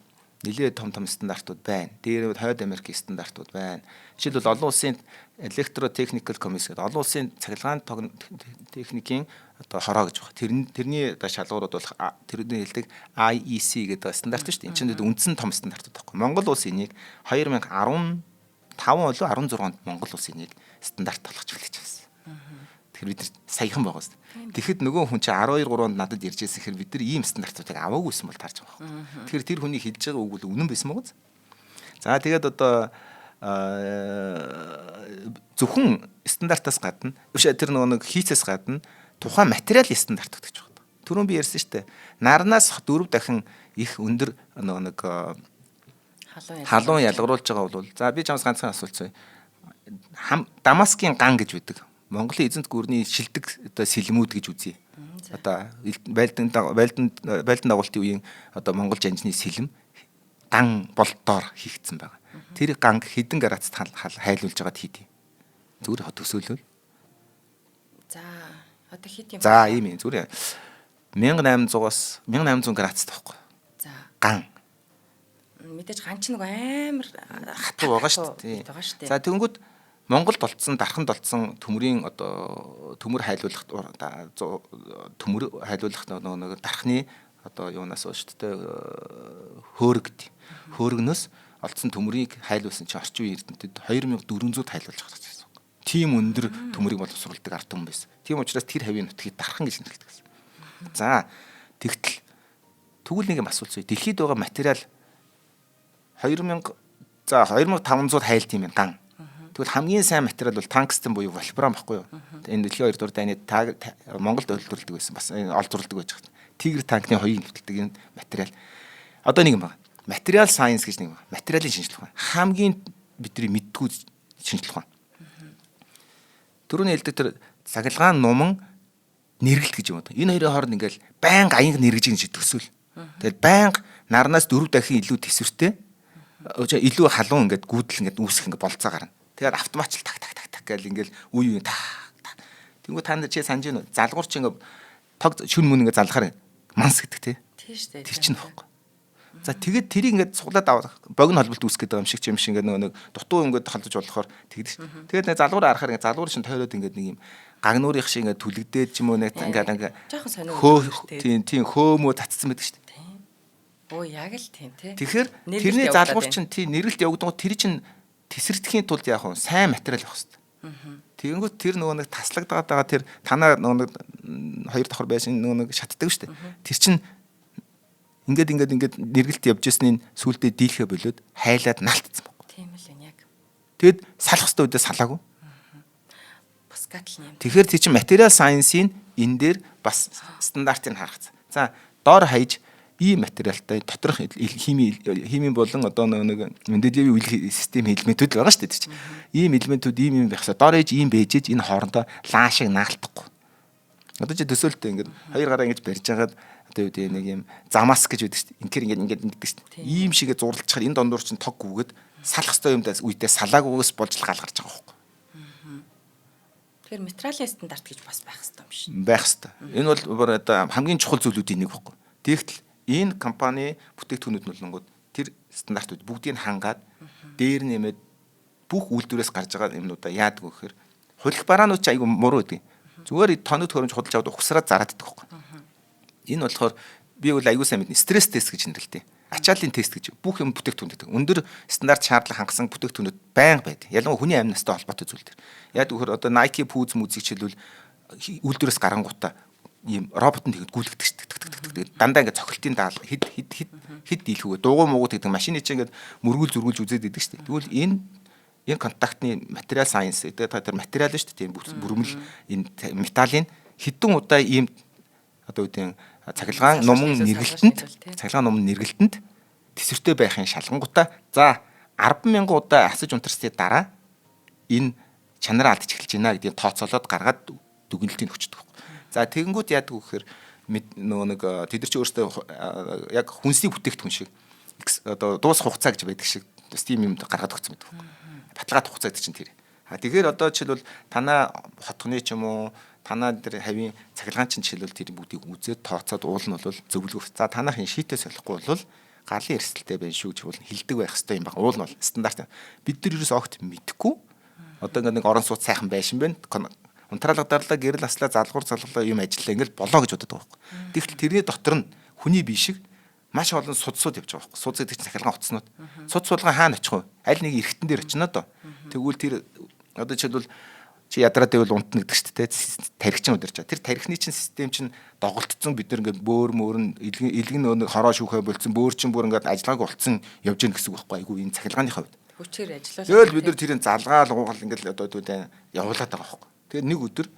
нэлээд том том стандартууд байна. Дээр Хойд Америкийн стандартууд байна. Жишээлбэл, олон улсын Electrotechnical Commission гэдэг олон улсын цахилгаан техникийн одоо хороо гэж байна. Тэрний одоо шалгуурууд бол тэрний хэлдэг IEC гэдэг стандарт шүү дээ. Энэ чинь үндсэн том стандартууд байхгүй. Монгол улс энийг 2015 болов 16 онд Монгол улс энийг стандарт болгож хүлээж авсан. Тэгэхээр бид нар саяхан байгаа шүү дээ. Тэгэхэд нөгөө хүн чинь 12 3 онд надад ярьж байсан хэрэг бид нар ийм стандартуудыг аваагүйсэн бол таарч байгаа байхгүй. Тэгэхээр тэр хүний хэлж байгаа үг бол үнэн байсан байгаа. За тэгээд одоо зөвхөн стандартаас гадна биш, тэр нөгөө нэг хийцээс гадна тухайн материалын стандартууд гэж байна. Түрүүн би ярьсан шүү дээ. Нарнаас 4 дахин их өндөр нөгөө нэг халуун ялгаруулж байгаа бол, за би чамаас ганцхан асуулт заяа. Дамаскын ган гэж байдаг. Монголын эзэнт гүрний шилдэг одоо сэлмүүд гэж үзье. Одоо байлдан байлдан байлдан дагуултын үеийн одоо Монгол жанжны сэлэм ган болдоор хийгдсэн байгаа. Тэр ганг хэдэн градусд хайлуулж байгаад хийдий. Зүгээр төсөөлөл. За одоо хэд юм? За ийм юм зүгээр 1800-аас 1800 градус таахгүй. За. Ган. Мэдээж ган ч нэг амар хатуу байгаа шүү дээ. За тэгэнгүүт Монголд олдсон, дарханд олдсон төмрийн одоо төмөр хайлуулах, төмөр хайлуулах нөгөө нэг дархны одоо юунаас шүү дээ, хөөрөгд. Хөөргнөөс олдсон төмрийг хайлуулсан чинь орчин үеийн эрдэмтэд 2400 хайлуулж гарч ирсэн. Тийм өндөр төмрийг боловсруулдаг ард түмэн байсан. Тийм учраас тэр хавийн нутгийг дархан гэж нэрлэдэг гэсэн. За тэгтэл тэгвэл нэг юм асуулт зүй. Дэлхийд байгаа материал 2000, за 2500 хайлт юм ган. Тэгвэл хамгийн сайн материал бол тангстен буюу вольфрам баггүй юу? Энэ дэлхийн 2 дугаар дайны Монголд үйлдвэрлэдэг байсан. Бас олзруулдаг байж байгаа. Тигр танкны хоёрыг нэвтэлдэг энэ материал. Одоо нэг юм байна. Material science гэж нэг юм байна. Материалын шинжилгээ ухаан. Хамгийн бидний мэддэггүй шинжилгээ ухаан. Түрүүний хэлдэг тэр цахилгаан нуман нэргэлт гэж юм уу. Энэ хоёрын хооронд ингээл байнга аянга нэргэж гэж төсөөл. Тэгэл байнга нарнаас 4 дахин илүү төсвөртэй илүү халуун ингээд гүйдэл ингээд үүсэх ингээд болцоо гарна. Тэгээд автоматчил так так так так гэл ингээл үе үе так так. Тэнгүү та нар чи санаж байна уу? Залгуур чи ингээд тог шүн мөн ингээд залхаар манс гэдэг тий. Тийм шүү дээ. Тэр чинь баггүй. За тэгээд тэрийг ингээд суглаад авах богино холболт үүсгэх гэдэг юм шиг юм шиг ингээд нөгөө нэг дутуу ингээд холдож болохоор тэгдэг. Тэгээд нэг залгуур харахаар ингээд залгуур шин тойроод ингээд нэг юм гагнуурих шиг ингээд түлэгдээд ч юм уу нэг ингээд ингээд жоохон сонин хөө тийм тийм хөөмөө татцсан байдаг шүү дээ. Оо яг л тийм тий. Тэгэхээр тэрний залгуур чинь тийм нэрэлт явагдангууд тэр чинь тесэрдэхийн тулд яг нь сайн материал авах хэрэгтэй. Тэгэнгүүт тэр нөгөө нэг таслагдаад байгаа тэр танаа нөгөө нэг хоёр давхар байсан нөгөө нэг шатдаг шүү дээ. Тэр чинь ингээд ингээд ингээд нэргэлт явж ирсний сүулдэ дийлхэ болоод хайлаад налтцсан баг. Тийм л энэ яг. Тэгэд салах хэвээр үедээ салаагүй. Пускатл юм. Тэгэхээр тий чинь материал сайенсийн энэ дээр бас стандартыг харах. За доор хаяж ийм материалтай доторх химийн болон одоо нэг Менделеевийн үеийн систем элементүүд л байгаа шүү дээ тэр чинь. Ийм элементүүд ийм юм байх ёстой. Доор хаяж ийм бэжэж энэ хоорондоо лаа шиг наалтахгүй. Одоо чи төсөөлтөө ингээд хоёр гараа ингэж барьж хагаад одоо юу гэдэг нэг юм замаас гэж байдаг шүү дээ. Инхээр ингээд ингээд ингэдэг шүү дээ. Ийм шигээ зурлалчаар энэ дондуур чинь тог гүгээд салах ёстой юмдаас үедээ салаагүйгээс болж л гал гарч байгаа байхгүй. Тэгэхээр материалын стандарт гэж бас байх ёстой юм шиг. Байх ёстой. Энэ бол бүр одоо хамгийн чухал зүйлүүдийн нэг байхгүй. Тэгтэл энэ компани бүтээгдэхүүнүүд нь болонгууд тэр стандартууд бүгдийг хангаад дээр нэмээд бүх үйлдвэрээс гарч байгаа юмнуудаа яадаг вэ гэхээр хулих бараанууд ч айгүй муруу байдаг. Зүгээр тоног төхөөрөмж худалж аваад угсраад зараад идэх байхгүй. Энэ болохоор би бол айгүй сайн мэднэ. Стресс тест гэж нэрлэдэг. Ачааллын тест гэж бүх юм бүтээгдэхүүн гэдэг. Өндөр стандарт шаардлага хангасан бүтээгдэхүүнүүд байнга байдаг. Ялангуяа хүний амь настай холбоотой зүйл төр. Яг гэвэл одоо Nike пүүз мүзийг жишээлбэл үйлдвэрээс гарангуудаа ийм роботн тэгэд гүйлгдэг шүү дээ. Тэгээд дандаа ингээд цохилтын даал хэд хэд хэд хэд дийлхүүгээ дугуй муугууд гэдэг машины чинь ингээд мөргүүл зөргүүлж үзээд идэг шүү дээ. Тэгвэл энэ контактны материал сайенс гэдэг та тэр материал шүү дээ. Тийм бүрмэл энэ металлын хэдэн удаа ийм одоо үүдийн цахилгаан нуман нэргэлтэнд тэсвэртэй байхын шалгангуудаа за 10,000 удаа асаж унтарсны дараа энэ чанараа алдчих эхэлж байна гэдгийг тооцоолоод гаргаад дүгнэлтийг өгчдөг. За тэгэнгүүт яадаг вэ гэхээр нөгөө нэг тэд нар чи өөрсдөө яг хүнсний бүтээгдэхүүн шиг одоо дуусах хугацаа гэж байдаг шиг бас тийм юм гаргаад өгсөн байдаг. Баталгаат хугацаа гэдэг чинь тэр. А тэгэхээр одоо жишээлбэл танаа хотгоны ч юм уу танаа тэр хавийн цахилгаан чинь жишээлбэл тэр бүгдийг үзээд тооцоод уул нь бол зөвлөгөө. За танах энэ шийдээ солихгүй бол галын эрсдэлтэй байна шүү гэж бол хилдэг байх хэрэгтэй юм байна. Уул нь бол стандарт. Бид нар ерөөс огт мэдэхгүй. Одоо ингээд нэг орон сууц сайхан байшин байна. Унтраалга дарлаа, гэрэл аслаа, залгуур залглаа юм ажиллаа ингээл болоо гэж бодод байгаа байхгүй. Тэгтэл тэрний дотор нь хүний бие шиг маш олон судсууд явж байгаа байхгүй. Судс гэдэг чинь цахилгаан утаснууд. Суд суулган хаана очих вэ? Аль нэг эргэтэн дээр очино доо. Тэгвэл тэр одоо жишээлбэл чи ядраад байвал унтна гэдэг шүү дээ. Тархичин удирч байгаа. Тэр тархины чинь систем чинь доголдсон бид нар ингээд бөөр мөр нь илгэн нөө хороо шүүхэ болцсон бөөр чинь бүр ингээд ажиллагаагүй болцсон явж гин гэсэн үг байхгүй. Айгу энэ цахилгааны хувьд. Хүчээр ажиллуулаад. Тэгэл бид нар тэрийг залгаал уугал ингээд одоо түүдээ явуулаад байгаа байхгүй. Тэгэхээр нэг өдөр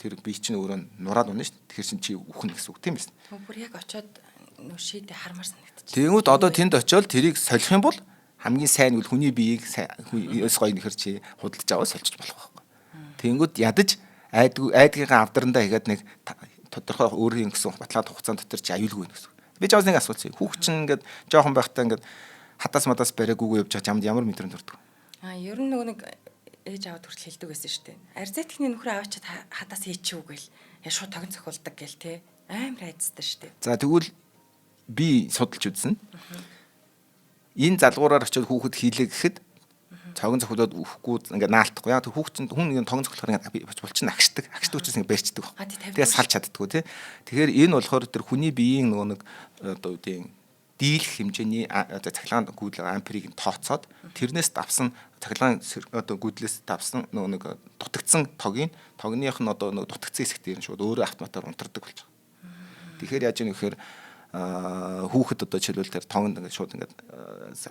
тэр бие чинь өөрөө нураад унаа шүү дээ. Тэгэхээр чин чи үхэн гэсэн үг тийм биз. Бүр яг очиод нөө шийдэ хармаар санагдчих. Тэнгүүд одоо тэнд очиод тэрийг солих юм бол хамгийн сайн нь хүний биеийг өс гоё нөхөр чи худалдаж аваад солчих болох байхгүй. Тэнгүүд ядаж айдгийнхаа авдрандаа хийгээд нэг тодорхой өөрийн гэсэн баталгаад хугацаанд дотор чи аюулгүй гэсэн. Би жаас нэг асуулт. Хүүхд чинь ингээд жоохон байхдаа ингээд хатаас мадаас бариагүйгээ явж байгаа чамд ямар мэдрэмж төрдөг? Аа ер нь нөгөө нэг ээж аваад хүртэл хэлдэг байсан шүү дээ. Арзайтхны нөхрөө аваачаад хатаас хийчихв гээл. Яа шууд тогон цохиулдаг гээл те. Амар айцтай шүү дээ. За тэгвэл би судалж үзсэн. Энэ залгуураар очиод хүүхэд хийлээ гэхэд цогон цохиулаад үхэхгүй ингээд наалтахгүй. Яг хүүхэд чинь хүн нэг тогон цохиулахаар ингээд булчин агшдаг. Агшдаг учраас ингээд барьцдаг байхгүй. Тэгээ салж чаддаггүй тий. Тэгэхээр энэ болохоор тэр хүний биеийн нөгөө нэг одоо үгүй дийлэх хэмжээний одоо цахилгаан гүйдэл амперийг нь тооцоод тэрнээс давсан цахилгаан одоо гүйдлээс давсан нөгөө нэг дутагдсан тогийн тогных нь одоо нөгөө дутагдсан хэсэг дээр нь шууд өөрөө автоматар унтардаг болж байгаа. Тэгэхээр яаж юм гэхээр хүүхэд одоо жишээлбэл тэр тонгонд ингээд шууд ингээд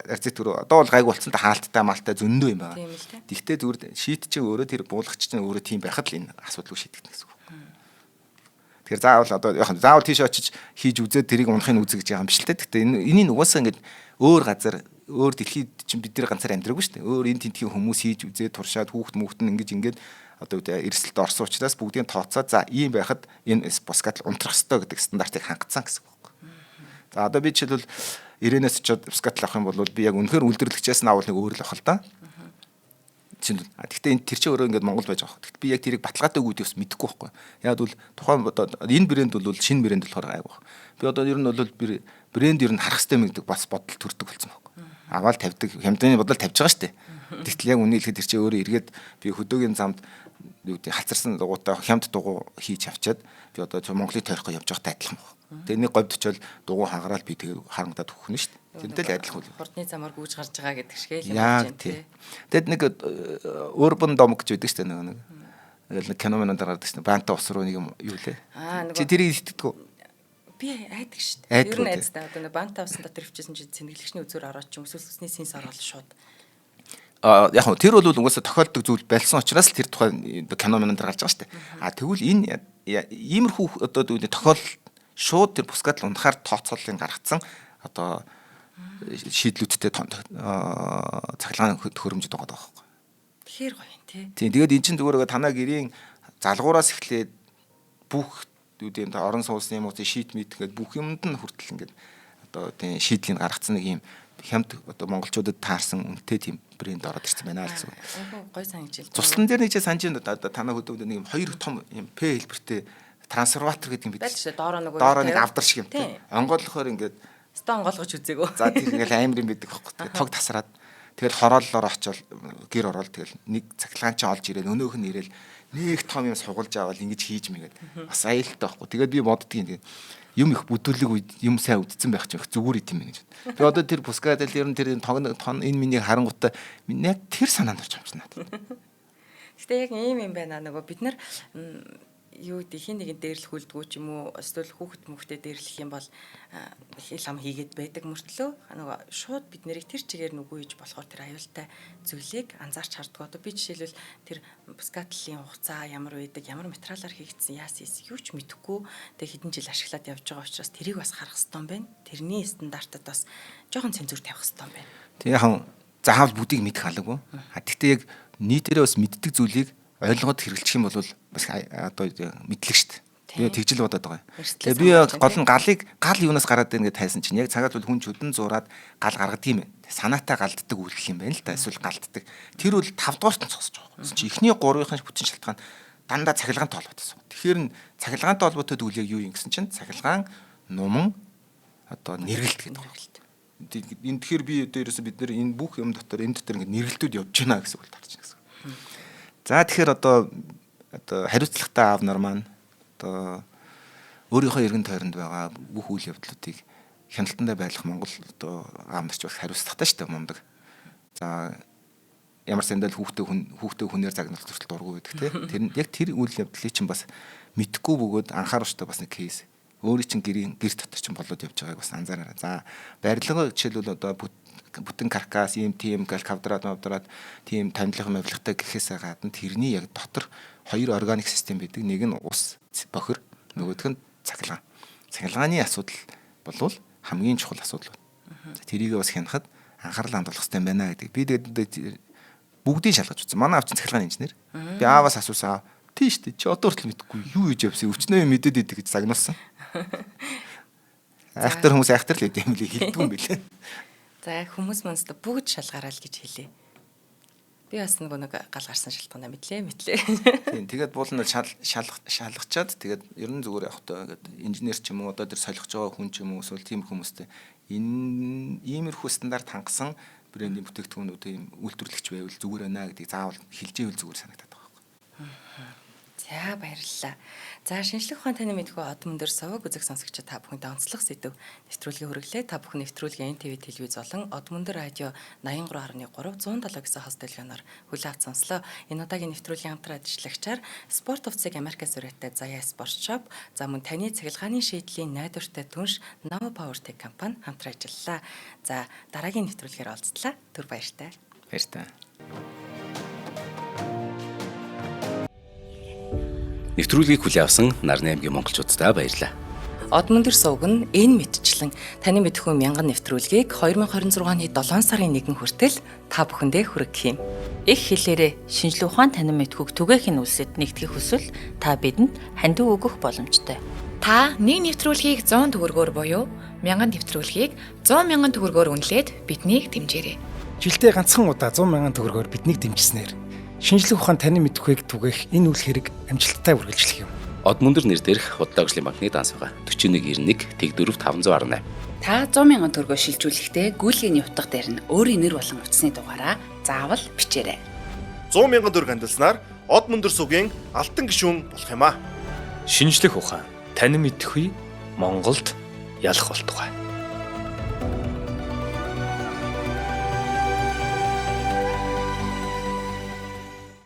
арзит төрөө одоо бол гайг болцсон та хаалттай малтай зөндөө юм байна. Тэгтээ зүгээр шийт чинь өөрөө тэр буулагч чинь өөрөө тийм байхад л энэ асуудалгүй шийдэгдэнэ гэсэн үг. Тэгэхээр заавал одоо яг заавал тийш очиж хийж үзээд тэрийг унахыг үзэх гэж байгаа юм биш л дээ. Тэгтээ энэ угаасаа ингээд өөр газар өөр дэлхийд чинь бид нар ганцаар амьдраагүй шүү дээ. Өөр энэ тентхийн хүмүүс хийж үзээд туршаад хүүхд мөхт нь ингэж ингээд одоо үү эрсдэлд орсон учраас бүгдийг тооцоод за ийм байхад энэ бускат унтрах ёстой гэдэг стандартыг хангацсан гэсэн үг. За одоо би жишээлбэл Ирэнээс очиод бускат авах юм бол би яг үнэхээр үйлдвэрлэгчээс нь авал нэг өөр л авах л да. Чинь гэхдээ энэ тэр чинь өөрөө ингээд Монгол байж байгаа. Тэгэхдээ би яг тэрийг баталгаатай үгүй бас мэдэхгүй байхгүй. Яг бол тухайн одоо энэ брэнд бол шинэ брэнд болохоор гайгүй. Би одоо ер нь бол брэнд ер нь харах хэрэгтэй юм гэдэг бас бодол төрдөг болсон байхгүй. Аваал тавьдаг, хямдны бодол тавьж байгаа шүү дээ. Тэгтэл яг үнэ хэлэхэд тэр чинь өөрөө эргээд би хөдөөгийн замд юу гэдэг хацарсан дугуйтай хямд дугуй хийж авчаад би одоо Монголыг тойрохгүй явж байгаадаа адилхан баг. Тэгээ нэг говьд очиод дугуй хагараал би тэгээ харангадаад өгөх нь шүү дээ. Тэрнтэй л адилхан үйл. Хурдны замаар гүйж гарч байгаа гэдэг шиг л юм байна тий. Тэгэд нэг Urban Dom гэж байдаг шүү дээ нэг. Нэг кино минь гардаг шүү дээ. Банта ус руу нэг юм юу лээ. Чи тэрийг итгэдэг үү? Би айдаг шүү дээ. Ер нь айдтай. Одоо нэг банта усан дотор өвчсөн чи цэнэглэгчний үзүүр ороод ч юм эсвэл усны сенс ороод шууд. Яг нь тэр бол угаасаа тохиолддог зүйл болсон учраас л тэр тухай кино минь дээр гарч байгаа шүү дээ. А тэгвэл энэ иймэрхүү одоо тохиол шууд тэр Пускатл унахаар тооцооллыг гаргацсан одоо шийдлүүдтэй цахилгаан төхөөрөмжөд байгаа байхгүй. Тэгэхээр гоё юм тий. Тийм, тэгээд эн чинь зүгээр танаа гэрийн залгуураас эхлээд бүх юу гэм орон сууцны юм уу шийт мэт гээд бүх юмд нь хүртэл ингээд одоо тийм шийдлийг гаргацсан нэг юм хямд одоо монголчуудад таарсан үнэтэй тийм брэнд ороод ирсэн байна л гэсэн үг. Айгуу гоё санаж ил. Цуслан дээр нэг чинь санаж байна одоо танаа хөдөөд нэг юм хоёр том юм П хэлбэртэй трансформатор гэдэг юм бид. Байж шээ доороо нөгөө доороо нэг авдар шиг юм тий. Онгойлгохоор ингээд стон онгойлгож үзээгөө. За тэр ингээл амар юм байдаг байхгүй. Тэгээ тог тасраад тэгэл хорооллоор очивол гэр ороод тэгэл нэг цахилгаан чи олж ирээл өнөөх нь ирээл нэг том юм сугалж аваад ингэж хийж мэгээд бас аюултай байхгүй. Тэгээд би боддгийн тэгээд юм их бүдүүлэг үед юм сайн үдцэн байх чинь их зүгээр идэм юм гэж. Би одоо тэр Пускадел ер нь тэр тон энэ миний харангуйтаа яг тэр санаанд орж байгаа юм чинь надад. Гэтэ яг ийм юм байна нөгөө бид нар юу гэдэг хин нэгэн дээрлэх үлдгүү ч юм уу эсвэл хүүхэд мөхтэй дээрлэх юм бол хэл ам хийгээд байдаг мөртлөө нөгөө шууд бид нарыг тэр чигээр нүгүү хийж болохоор тэр аюултай зүйлийг анзаарч харддаг. Одоо би жишээлбэл тэр Пускатлын хугацаа ямар байдаг, ямар материалаар хийгдсэн, яас хийс юу ч мэдэхгүй тэг хэдэн жил ашиглаад явж байгаа учраас тэрийг бас харах хэрэгтэй юм байна. Тэрний стандартад бас жоохон цензуур тавих хэрэгтэй юм байна. Тэг яг заавал бүгдийг мэдэх албагүй. А тэгтээ яг нийтээрээ бас мэддэг зүйлийг ойлгоод хэрэглэх юм бол бас одоо мэдлэг шүү дээ. Би тэгжил бодоод байгаа юм. Тэгээ би гол нь галыг гал юунаас гараад байна гэж тайсан чинь яг цагаат бол хүн чөдөн зураад гал гаргадаг юм байна. Санаатай галддаг үйлдэл юм байна л да. Эсвэл галддаг. Тэр бол 5 дугаарт нь зогсож байгаа. Чи эхний 3-ын бүтэн шалтгаан дандаа цахилгаантай холбоотой. Тэгэхээр нь цахилгаантай холбоотой зүйл яг юу юм гэсэн чинь цахилгаан нуман одоо нэргэлт гэдэг байна. Энэ тэгэхээр би одоо ерөөсө бид нэр энэ бүх юм дотор энэ дотор ингэ нэргэлтүүд явж байна гэсэн үг л тарж байна гэсэн. За тэгэхээр одоо хариуцлагатай аав нар маань одоо өөрийнхөө эргэн тойронд байгаа бүх үйл явдлуудыг хяналтандаа байлгах Монгол одоо аав нар ч бас хариуцлагатай шүү дээ мундаг. За ямар сандал хүүхдээ хүнээр загналт хүртэл дургүй байдаг тий. Тэр нь яг тэр үйл явдлыг чинь бас мэдхгүй бөгөөд анхааруулжтай бас нэг кейс. Өөрийн чинь гэрийн гэр дотор чинь болоод явж байгааг бас анзаараарай. За барилга жишээлбэл одоо бүтэн каркас ийм тийм гал квадрат мавдрат тийм тамилах мавилгатай гэхээсээ гадна тэрний яг дотор хоёр органик систем байдаг. Нэг нь ус бохир, нөгөөх нь цахилгаан. Цахилгааны асуудал болвол хамгийн чухал асуудал байна. Тэрийг бас хянахад анхаарал хандуулах хэрэгтэй байна гэдэг. Би тэгээд бүгдийг шалгаж үзсэн. Манай аав чинь цахилгааны инженер. Би ааваас асуусан. Тийм шүү дээ. Чи одоо хүртэл мэдэхгүй юу хийж явсан. Өчнөө юм мэдээд идэг гэж загнуулсан. Айхтар хүмүүс айхтар л гэдэг юм лээ хэлдэг юм билээ. За хүмүүс монст бүгд шалгаарай л гэж хэлье. Би бас нэг гал гарсан шалтгаанаа мэдлээ. Тийм тэгээд буулна шалгачаад тэгээд ер нь зүгээр явах таа ингээд инженер ч юм уу одоо тэр солихож байгаа хүн ч юм уу эсвэл тийм хүмүүстэй энэ иймэрхүү стандарт хангасан брендийн бүтээгдэхүүнүүд ийм үйлдвэрлэгч байвал зүгээр байна гэдгийг заавал хэлж ивэл зүгээр санагдаад байгаа байхгүй. За баярлалаа. За шинжлэх ухаан таны мэдхүй од мөндөр совог үзэг сонсогчид та бүхэнд онцлог сэдв нэвтрүүлгийг хүргэлээ. Та бүхэн нэвтрүүлгийн НТВ телевиз болон од мөндөр радио 83.3 107 гэсэн хост телефоноор хүлээн авч сонслоо. Энэ удаагийн нэвтрүүлгийн хамтран ажиллагчаар спорт хувцсыг Америкаас ураатай Заяа Спорт Шоп, за мөн таны цахилгааны шийдлийн найдвартай түнш Nova Power Tech компани хамтран ажиллалаа. За дараагийн нэвтрүүлгээр уулзлаа. Түр баяртай. Баяртай. Нэвтрүүлгийг хүлээн авсан Нарны аймгийн монголчууддаа баярлалаа. Од мөндөр сувг нь энэ мэтчлэн таны мэдхүй мянган нэвтрүүлгийг 2026 оны 7 сарын 1 хүртэл та бүхэндээ хүргэх юм. Их хэлээрээ шинжлэх ухаан танин мэдхүйг түгээхийн үлсэд нэгтгэх хүсвэл та бидэнд хандив өгөх боломжтой. Та нэг нэвтрүүлгийг 100 төгрөгөөр буюу 1000 нэвтрүүлгийг 100 мянган төгрөгөөр үнэлээд биднийг дэмжээрэй. Жилдээ ганцхан удаа 100 мянган төгрөгөөр биднийг дэмжснээр шинжлэх ухаан таны мэдхүйг түгээх энэ үйл хэрэг амжилттай үргэлжлэх юм. Од мөндөр нэр дээрх худлаа хөгжлийн банкны данс байгаа. 4191 Тэг4 518. Та 100 мянган төгрөгөөр шилжүүлэхдээ гүйлгээний утга дээр нь өөрийн нэр болон утасны дугаараа заавал бичээрэй. 100 мянган төгрөг хандилснаар од мөндөр сугийн алтан гишүүн болох юм аа. Шинжлэх ухаан танин мэдхүй Монголд ялах болтугай.